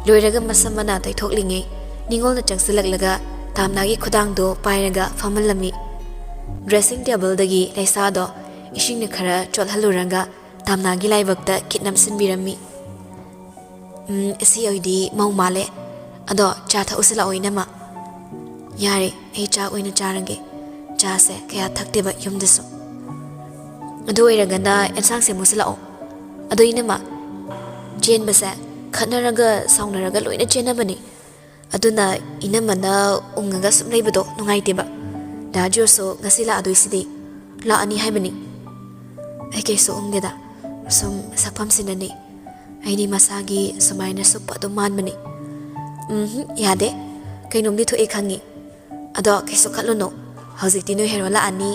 ꯂꯣꯏꯔꯒ ꯃꯁꯝ ꯃꯅꯥ ꯇꯩꯊꯣꯛꯂꯤꯉꯩ ꯅꯤꯉꯣꯜꯅ ꯆꯪꯁꯤꯜꯂꯛꯂꯒ ꯇꯥꯝꯅꯥꯒꯤ ꯈꯨꯗꯥꯡꯗꯣ ꯄꯥꯏꯔꯒ ꯐꯝꯍꯜꯂꯝꯃꯤ꯫ Dressing tableꯗꯒꯤ ꯂꯩꯁꯥꯗꯣ ꯏꯁꯤꯡꯅ ꯈꯔ ꯆꯣꯠꯍꯜꯂꯨꯔꯒ ꯇꯥꯝꯅꯥꯒꯤ ꯂꯥꯏꯕꯛꯇ ꯈꯤꯠ ꯅꯝꯁꯤꯟꯕꯤꯔꯝꯃꯤ꯫ "ꯎꯝ, ꯁꯤ ꯑꯣꯏꯗꯤ ꯃꯧ ꯃꯥꯜꯂꯦ꯫ ꯑꯗꯣ ꯆꯥ ꯊꯛꯎꯁꯤ ꯂꯥꯛꯑꯣ, ꯏꯅꯝꯃ꯫" "ꯌꯥꯔꯦ, ꯑꯩ ꯆꯥꯛ ꯑꯣꯏꯅ ꯆꯥꯔꯒꯦ꯫ ꯆꯥꯁꯦ ꯀꯌꯥ ꯊꯛꯇꯦꯕ ꯌꯨꯝꯗꯁꯨ꯫" "ꯑꯗꯨ ꯑꯣꯏꯔꯒꯅ ꯑꯦꯟꯁꯥꯡ ꯁꯦꯝꯃꯨꯁꯤ ꯂꯥꯛꯑꯣ꯫" "ꯑꯗꯣ ꯏꯅꯝꯃ, ꯆꯦꯟꯕꯁꯦ ꯈꯠꯅꯔꯒ ꯁꯥꯎꯅꯔꯒ ꯂꯣꯏꯅ ꯆꯦꯟꯅꯕꯅꯤ꯫ ꯑꯗꯨꯅ ꯏꯅꯝꯃꯅ ꯎꯪꯉꯒ ꯁꯨꯝ ꯂꯩꯕꯗꯣ ꯅꯨꯡꯉꯥꯏꯇꯦꯕ꯫ ꯗꯥ ꯖꯣꯁꯁꯨ ꯉꯁꯤ ꯂꯥꯛꯑꯗꯣꯏꯁꯤꯗꯤ? ꯂꯥꯛꯑꯅꯤ ꯍꯥꯏꯕꯅꯤ꯫ ꯑꯩ ꯀꯩꯁꯨ ꯎꯪꯗꯦꯗ, ꯁꯨꯝ ꯁꯛꯐꯝꯁꯤꯅꯅꯤ꯫ ꯑꯩꯗꯤ ꯃꯁꯥꯒꯤ ꯁꯨꯃꯥꯏꯅ ꯁꯨꯞꯄ ꯑꯗꯨꯝ ꯃꯥꯟꯕꯅꯤ꯫ ꯎꯝ, ꯌꯥꯗꯦ꯫ ꯀꯩꯅꯣꯝꯗꯤ ꯊꯣꯛꯑꯦ ꯈꯪꯉꯤ꯫ ꯑꯗꯣ ꯀꯩꯁꯨ ꯈꯜꯂꯨꯅꯨ, ꯍꯧꯖꯤꯛꯇꯤ ꯅꯣꯏ ꯍꯦꯔꯣ ꯂꯥꯛꯑꯅꯤ꯫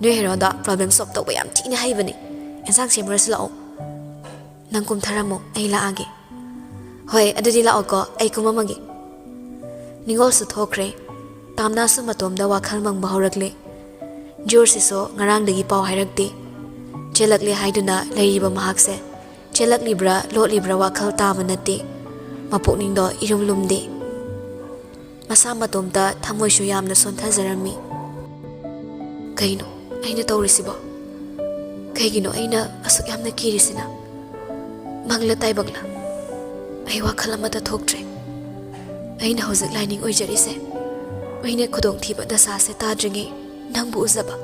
ꯅꯣꯏ ꯍꯦꯔꯣꯗꯣ problem solve ꯇꯧꯕ ꯌꯥꯝ ꯊꯤꯅ ꯍꯩꯕꯅꯤ꯫ ꯑꯦꯟꯁꯥꯡ ꯁꯦꯝꯃꯨꯔꯁꯤ ꯂꯥꯛꯑꯣ꯫ ꯅꯪ ꯀꯨꯝꯊꯔꯝꯃꯣ, ꯑꯩ ꯂꯥꯛꯑꯒꯦ꯫ ꯍꯣꯏ, ꯑꯗꯨꯗꯤ ꯂꯥꯛꯑꯣꯀꯣ, ꯑꯩ ꯀꯨꯝꯃꯝꯃꯒꯦ꯫ ꯅꯤꯉꯣꯜꯁꯨ ꯊꯣꯛꯈ꯭ꯔꯦ꯫ ꯇꯥꯝꯅꯥꯁꯨ ꯃꯇꯣꯝꯗ ꯋꯥꯈꯜ ꯃꯪꯕ ꯍꯧꯔꯛꯂꯦ꯫ ꯖꯣꯔꯖꯁꯤꯁꯨ ꯉꯔꯥꯡꯗꯒꯤ ꯄꯥꯎ ꯍꯥꯏꯔꯛꯇꯦ꯫ ꯆꯦꯜꯂꯛꯂꯦ ꯍꯥꯏꯗꯨꯅ ꯂꯩꯔꯤꯕ ꯃꯍꯥꯛꯁꯦ ꯆꯦꯜꯂꯛꯂꯤꯕ꯭ꯔꯥ ꯂꯣꯠꯂꯤꯕ꯭ꯔꯥ ꯋꯥꯈꯜ ꯇꯥꯕ ꯅꯠꯇꯦ꯫ ꯃꯄꯨꯛꯅꯤꯡꯗꯣ ꯏꯔꯨꯝ ꯂꯨꯝꯗꯦ꯫ ꯃꯁꯥ ꯃꯇꯣꯝꯇ ꯊꯃꯣꯏꯁꯨ ꯌꯥꯝꯅ ꯁꯣꯟꯊꯖꯔꯝꯃꯤ꯫ ꯀꯩꯅꯣ ꯑꯩꯅ ꯇꯧꯔꯤꯁꯤꯕꯣ? ꯀꯩꯒꯤꯅꯣ ꯑꯩꯅ ꯑꯁꯨꯛ ꯌꯥꯝꯅ ꯀꯤꯔꯤꯁꯤꯅ? ꯃꯪꯂ ꯇꯥꯏꯕꯪꯂ? ꯑꯩ ꯋꯥꯈꯜ ꯑꯃꯠꯇ ꯊꯣꯛꯇ꯭ꯔꯦ꯫ ꯑꯩꯅ ꯍꯧꯖꯤꯛ ꯂꯥꯏꯅꯤꯡ ꯑꯣꯏꯖꯔꯤꯁꯦ, ꯑꯩꯅ ꯈꯨꯗꯣꯡꯊꯤꯕ ꯗꯁꯥꯁꯦ ꯇꯥꯗ꯭ꯔꯤꯉꯩ ꯅꯪꯕꯨ ꯎꯖꯕ,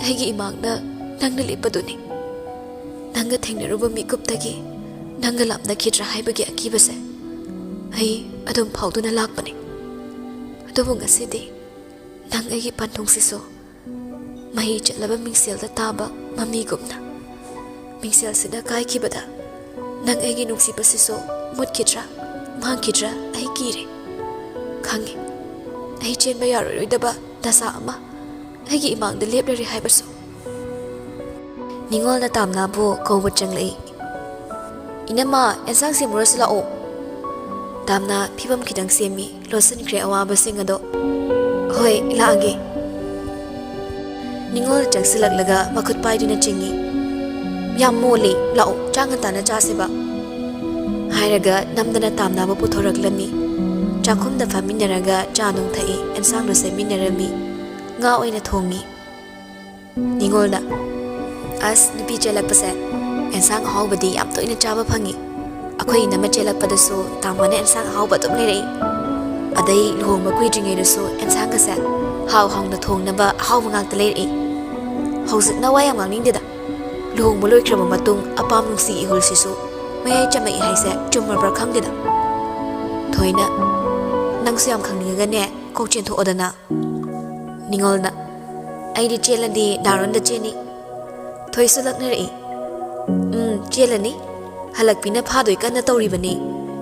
ꯑꯩꯒꯤ ꯏꯃꯥꯡꯗ ꯅꯪꯅ ꯂꯦꯞꯄꯗꯨꯅꯤ꯫ ꯅꯪꯒ ꯊꯦꯡꯅꯔꯨꯕ ꯃꯤꯀꯨꯞꯇꯒꯤ ꯅꯪꯒ ꯂꯥꯞꯅꯈꯤꯗ꯭ꯔꯥ ꯍꯥꯏꯕꯒꯤ ꯑꯀꯤꯕꯁꯦ ꯑꯩ ꯑꯗꯨꯝ ꯐꯥꯎꯗꯨꯅ ꯂꯥꯛꯄꯅꯤ꯫ ꯑꯗꯨꯕꯨ ꯉꯁꯤꯗꯤ ꯅꯪ ꯑꯩꯒꯤ ꯄꯟꯊꯨꯡꯁꯤꯁꯨ ꯃꯍꯩ ꯆꯠꯂꯕ ꯃꯤꯡꯁꯦꯜꯗ ꯇꯥꯕ ꯃꯃꯤꯒꯨꯝꯅ, ꯃꯤꯡꯁꯦꯜꯁꯤꯅ ꯀꯥꯏꯈꯤꯕꯗ ꯅꯪ ꯑꯩꯒꯤ ꯅꯨꯡꯁꯤꯕꯁꯤꯁꯨ ꯃꯨꯠꯈꯤꯗ꯭ꯔꯥ, ꯃꯥꯡꯈꯤꯗ꯭ꯔꯥ ꯑꯩ ꯀꯤꯔꯦ꯫ ꯈꯪꯉꯦ, ꯑꯩ ꯆꯦꯟꯕ ꯌꯥꯔꯔꯣꯏꯗꯕ ꯗꯁꯥ ꯑꯃ ꯑꯩꯒꯤ ꯏꯃꯥꯡꯗ ꯂꯦꯞꯂꯔꯦ ꯍꯥꯏꯕꯁꯨ꯫ ꯅꯤꯉꯣꯜꯅ ꯇꯥꯝꯅꯥꯕꯨ ꯀꯧꯕ ꯆꯪꯂꯛꯏ꯫ "ꯏꯅꯝꯃ, ꯑꯦꯟꯁꯥꯡ ꯁꯦꯝꯃꯨꯔꯁꯤ ꯂꯥꯛꯑꯣ꯫" ꯇꯥꯝꯅꯥ ꯐꯤꯕꯝ ꯈꯤꯇꯪ ꯁꯦꯝꯃꯤ, ꯂꯣꯠꯁꯤꯟꯈ꯭ꯔꯦ ꯑꯋꯥꯕꯁꯤꯡ ꯑꯗꯣ꯫ "ꯍꯣꯏ, ꯂꯥꯛꯑꯒꯦ꯫" ꯅꯤꯉꯣꯜ ꯆꯪꯁꯤꯜꯂꯛꯂꯒ ꯃꯈꯨꯠ ꯄꯥꯏꯗꯨꯅ ꯆꯤꯡꯏ꯫ "ꯌꯥꯝ ꯃꯣꯜꯂꯤ, ꯂꯥꯛꯑꯣ, ꯆꯥ ꯉꯟꯇꯥꯅ ꯆꯥꯁꯦꯕ꯫" ꯍꯥꯏꯔꯒ ꯅꯝꯗꯅ ꯇꯥꯝꯅꯥꯕꯨ ꯄꯨꯊꯣꯔꯛꯂꯝꯃꯤ꯫ ꯆꯥꯛꯈꯨꯝꯗ ꯐꯝꯃꯤꯟꯅꯔꯒ ꯆꯥ ꯅꯨꯡ ꯊꯛꯏ, ꯑꯦꯟꯁꯥꯡꯗꯨ ꯁꯦꯝꯃꯤꯟꯅꯔꯝꯃꯤ꯫ ꯉꯥ ꯑꯣꯏꯅ ꯊꯣꯡꯉꯤ꯫ ꯅꯤꯉꯣꯜꯅ, "ꯑꯁ, ꯅꯨꯄꯤ ꯆꯦꯜꯂꯛꯄꯁꯦ ꯑꯦꯟꯁꯥꯡ ꯑꯍꯥꯎꯕꯗꯤ ꯌꯥꯝ ꯇꯣꯏꯅ ꯆꯥꯕ ꯐꯪꯉꯤ꯫ ꯑꯩꯈꯣꯏ ꯏꯅꯝꯃ ꯆꯦꯜꯂꯛꯄꯗꯁꯨ ꯇꯥꯃꯣꯅ ꯑꯦꯟꯁꯥꯡ ꯑꯍꯥꯎꯕ ꯑꯗꯨꯝ ꯂꯩꯔꯛꯏ꯫ ꯑꯗꯩ ꯂꯨꯍꯣꯡꯕ ꯀꯨꯏꯗ꯭ꯔꯤꯉꯩꯗꯁꯨ ꯑꯦꯟꯁꯥꯡꯒꯁꯦ ꯍꯥꯎ ꯍꯥꯎꯅ ꯊꯣꯡꯅꯕ ꯑꯍꯥꯎꯕ ꯉꯥꯛꯇ ꯂꯩꯔꯛꯏ꯫ ꯍꯧꯖꯤꯛꯅ ꯋꯥ ꯌꯥꯝ ꯉꯥꯡꯅꯤꯡꯗꯦꯗ꯫ ꯂꯨꯍꯣꯡꯕ ꯂꯣꯏꯈ꯭ꯔꯕ ꯃꯇꯨꯡ ꯑꯄꯥꯝ ꯅꯨꯡꯁꯤ ꯏꯍꯨꯜꯁꯤꯁꯨ ꯃꯌꯥꯏ ꯆꯝꯃꯛꯏ ꯍꯥꯏꯁꯦ ꯆꯨꯝꯃꯕ꯭ꯔꯥ ꯈꯪꯗꯦꯗ꯫ ꯊꯣꯏꯅ, ꯅꯪꯁꯨ ꯌꯥꯝ ꯈꯪꯅꯤꯡꯉꯒꯅꯦ, ꯀꯣꯛ ꯆꯦꯟꯊꯣꯛꯑꯣꯗꯅ꯫" ꯅꯤꯉꯣꯜꯅ, "ꯑꯩꯗꯤ ꯆꯦꯜꯂꯗꯤ ꯗꯥꯔꯣꯟꯗ ꯆꯦꯟꯅꯤ꯫" ꯊꯣꯏꯁꯨ ꯂꯛꯅꯔꯛꯏ꯫ "ꯎꯝ, ꯆꯦꯜꯂꯅꯤ꯫ ꯍꯜꯂꯛꯄꯤꯅ ꯐꯥꯗꯣꯏ ꯀꯟꯅ ꯇꯧꯔꯤꯕꯅꯤ꯫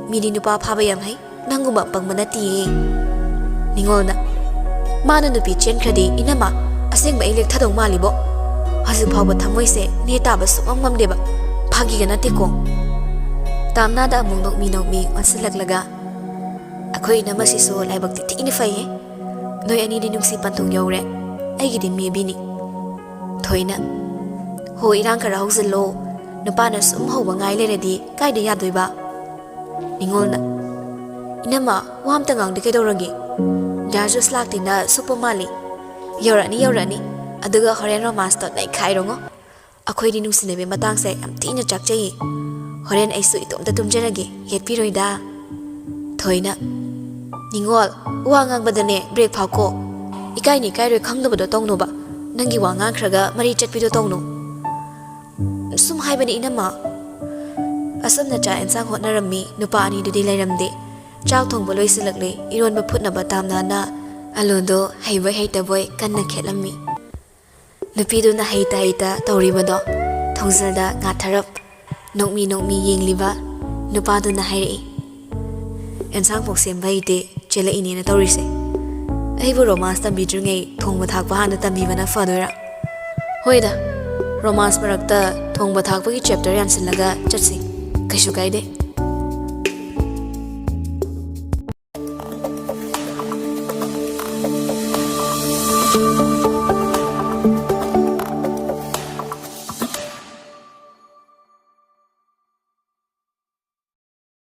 ꯃꯤꯗꯤ ꯅꯨꯄꯥ ꯐꯥꯕ ꯌꯥꯝ ꯍꯩ꯫ ꯅꯪꯒꯨꯝꯕ ꯑꯄꯪꯕ ꯅꯠꯇꯤꯌꯦ꯫" ꯅꯤꯉꯣꯜꯅ, "ꯃꯥꯅ ꯅꯨꯄꯤ ꯆꯦꯟꯈ꯭ꯔꯗꯤ ꯏꯅꯝꯃ, ꯑꯁꯦꯡꯕ ꯑꯩ ꯂꯦꯛꯊꯗꯧ ꯃꯥꯜꯂꯤꯕꯣ? ꯍꯧꯖꯤꯛ ꯐꯥꯎꯕ ꯊꯃꯣꯏꯁꯦ ꯅꯦ ꯇꯥꯕ ꯁꯨꯡꯉꯝ ꯉꯝꯗꯦꯕ꯫ ꯐꯥꯒꯤꯒ ꯅꯠꯇꯦꯀꯣ꯫" ꯇꯥꯝꯅꯥꯗ ꯑꯃꯨꯛ ꯅꯣꯛꯃꯤ ꯅꯣꯛꯃꯤ ꯑꯣꯟꯁꯤꯜꯂꯛꯂꯒ, "ꯑꯩꯈꯣꯏ ꯏꯅꯝꯃꯁꯤꯁꯨ ꯂꯥꯏꯕꯛꯇꯤ ꯊꯤꯅ ꯐꯩꯌꯦ꯫ ꯅꯣꯏ ꯑꯅꯤꯗꯤ ꯅꯨꯡꯁꯤ ꯄꯟꯊꯨꯡ ꯌꯧꯔꯦ꯫ ꯑꯩꯒꯤꯗꯤ ꯃꯦꯕꯤꯅꯤ꯫" ꯊꯣꯏꯅ, "ꯍꯣ, ꯏꯔꯥꯡ ꯈꯔ ꯍꯧꯖꯤꯜꯂꯣ꯫ ꯅꯨꯄꯥꯅ ꯁꯨꯝ ꯍꯧꯕ ꯉꯥꯏ ꯂꯩꯔꯗꯤ ꯀꯥꯏꯗ ꯌꯥꯗꯣꯏꯕ?" ꯅꯤꯉꯣꯜꯅ, "ꯏꯅꯝꯃ, ꯋꯥ ꯑꯝꯇ ꯉꯥꯡꯗꯦ ꯀꯩꯗꯧꯔꯒꯦ? ꯗ꯭ꯔꯥꯏ ꯖꯨꯁ ꯂꯥꯛꯇꯦꯅ ꯁꯨꯞꯄ ꯃꯥꯜꯂꯤ꯫ ꯌꯧꯔꯛꯑꯅꯤ, ꯌꯧꯔꯛꯑꯅꯤ꯫ ꯑꯗꯨꯒ ꯍꯣꯔꯦꯟ ꯔꯣꯃꯥꯟꯁꯇꯣ ꯅꯩꯈꯥꯏꯔꯣꯉꯣ꯫ ꯑꯩꯈꯣꯏꯗꯤ ꯅꯨꯡꯁꯤꯅꯕꯒꯤ ꯃꯇꯥꯡꯁꯦ ꯌꯥꯝ ꯊꯤꯅ ꯆꯥꯛꯆꯩꯌꯦ꯫ ꯍꯣꯔꯦꯟ ꯑꯩꯁꯨ ꯏꯇꯣꯝꯇ ꯇꯨꯝꯖꯔꯒꯦ, ꯌꯦꯠꯄꯤꯔꯣꯏꯗ꯫" ꯊꯣꯏꯅ, "ꯅꯤꯉꯣꯜ, ꯋꯥ ꯉꯥꯡꯕꯗꯅꯦ ꯕ꯭ꯔꯦꯛ ꯐꯥꯎꯀꯣ꯫ ꯏꯀꯥꯏꯅꯤ ꯏꯀꯥꯏꯔꯣꯏ ꯈꯪꯗꯕꯗꯣ ꯇꯧꯅꯣꯕ꯫ ꯅꯪꯒꯤ ꯋꯥ ꯉꯥꯡꯈ꯭ꯔꯒ ꯃꯔꯤ ꯆꯠꯄꯤꯗꯣ ꯇꯧꯅꯣ꯫" "ꯁꯨꯝ ꯍꯥꯏꯕꯅꯤ ꯏꯅꯝꯃ꯫" ꯑꯁꯨꯝꯅ ꯆꯥꯛ ꯌꯦꯟꯁꯥꯡ ꯍꯣꯠꯅꯔꯝꯃꯤ꯫ ꯅꯨꯄꯥ ꯑꯅꯤꯗꯨꯗꯤ ꯂꯩꯔꯝꯗꯦ꯫ ꯆꯥꯛ ꯊꯣꯡꯕ ꯂꯣꯏꯁꯤꯜꯂꯛꯂꯦ꯫ ꯏꯔꯣꯟꯕ ꯐꯨꯠꯅꯕ ꯇꯥꯝꯅꯥꯅ ꯑꯂꯨꯗꯣ ꯍꯩꯕꯣꯏ ꯍꯩꯇꯕꯣꯏ ꯀꯟꯅ ꯈꯦꯠꯂꯝꯃꯤ꯫ ꯅꯨꯄꯤꯗꯨꯅ ꯍꯩꯇ ꯍꯩꯇ ꯇꯧꯔꯤꯕꯗꯣ ꯊꯣꯡꯖꯜꯗ ꯉꯥꯊꯔꯞ ꯅꯣꯛꯃꯤ ꯅꯣꯛꯃꯤ ꯌꯦꯡꯂꯤꯕ ꯅꯨꯄꯥꯗꯨꯅ ꯍꯥꯏꯔꯛꯏ, "ꯑꯦꯟꯁꯥꯡ ꯐꯥꯎ ꯁꯦꯝꯕ ꯍꯩꯇꯦ, ꯆꯦꯜꯂꯛꯏꯅꯦꯅ ꯇꯧꯔꯤꯁꯦ꯫ ꯑꯩꯕꯨ ꯔꯣꯃꯥꯟꯁ ꯇꯝꯕꯤꯗ꯭ꯔꯤꯉꯩ ꯊꯣꯡꯕ ꯊꯥꯛꯄ ꯍꯥꯟꯅ ꯇꯝꯕꯤꯕꯅ ꯐꯗꯣꯏꯔꯥ? ꯍꯣꯏꯗ, ꯔꯣꯃꯥꯟꯁ ꯃꯔꯛꯇ ꯊꯣꯡꯕ ꯊꯥꯛꯄꯒꯤ ꯆꯦꯞꯇꯔ ꯌꯥꯟꯁꯤꯜꯂꯒ ꯆꯠꯁꯤ, ꯀꯩꯁꯨ ꯀꯥꯏꯗꯦ꯫"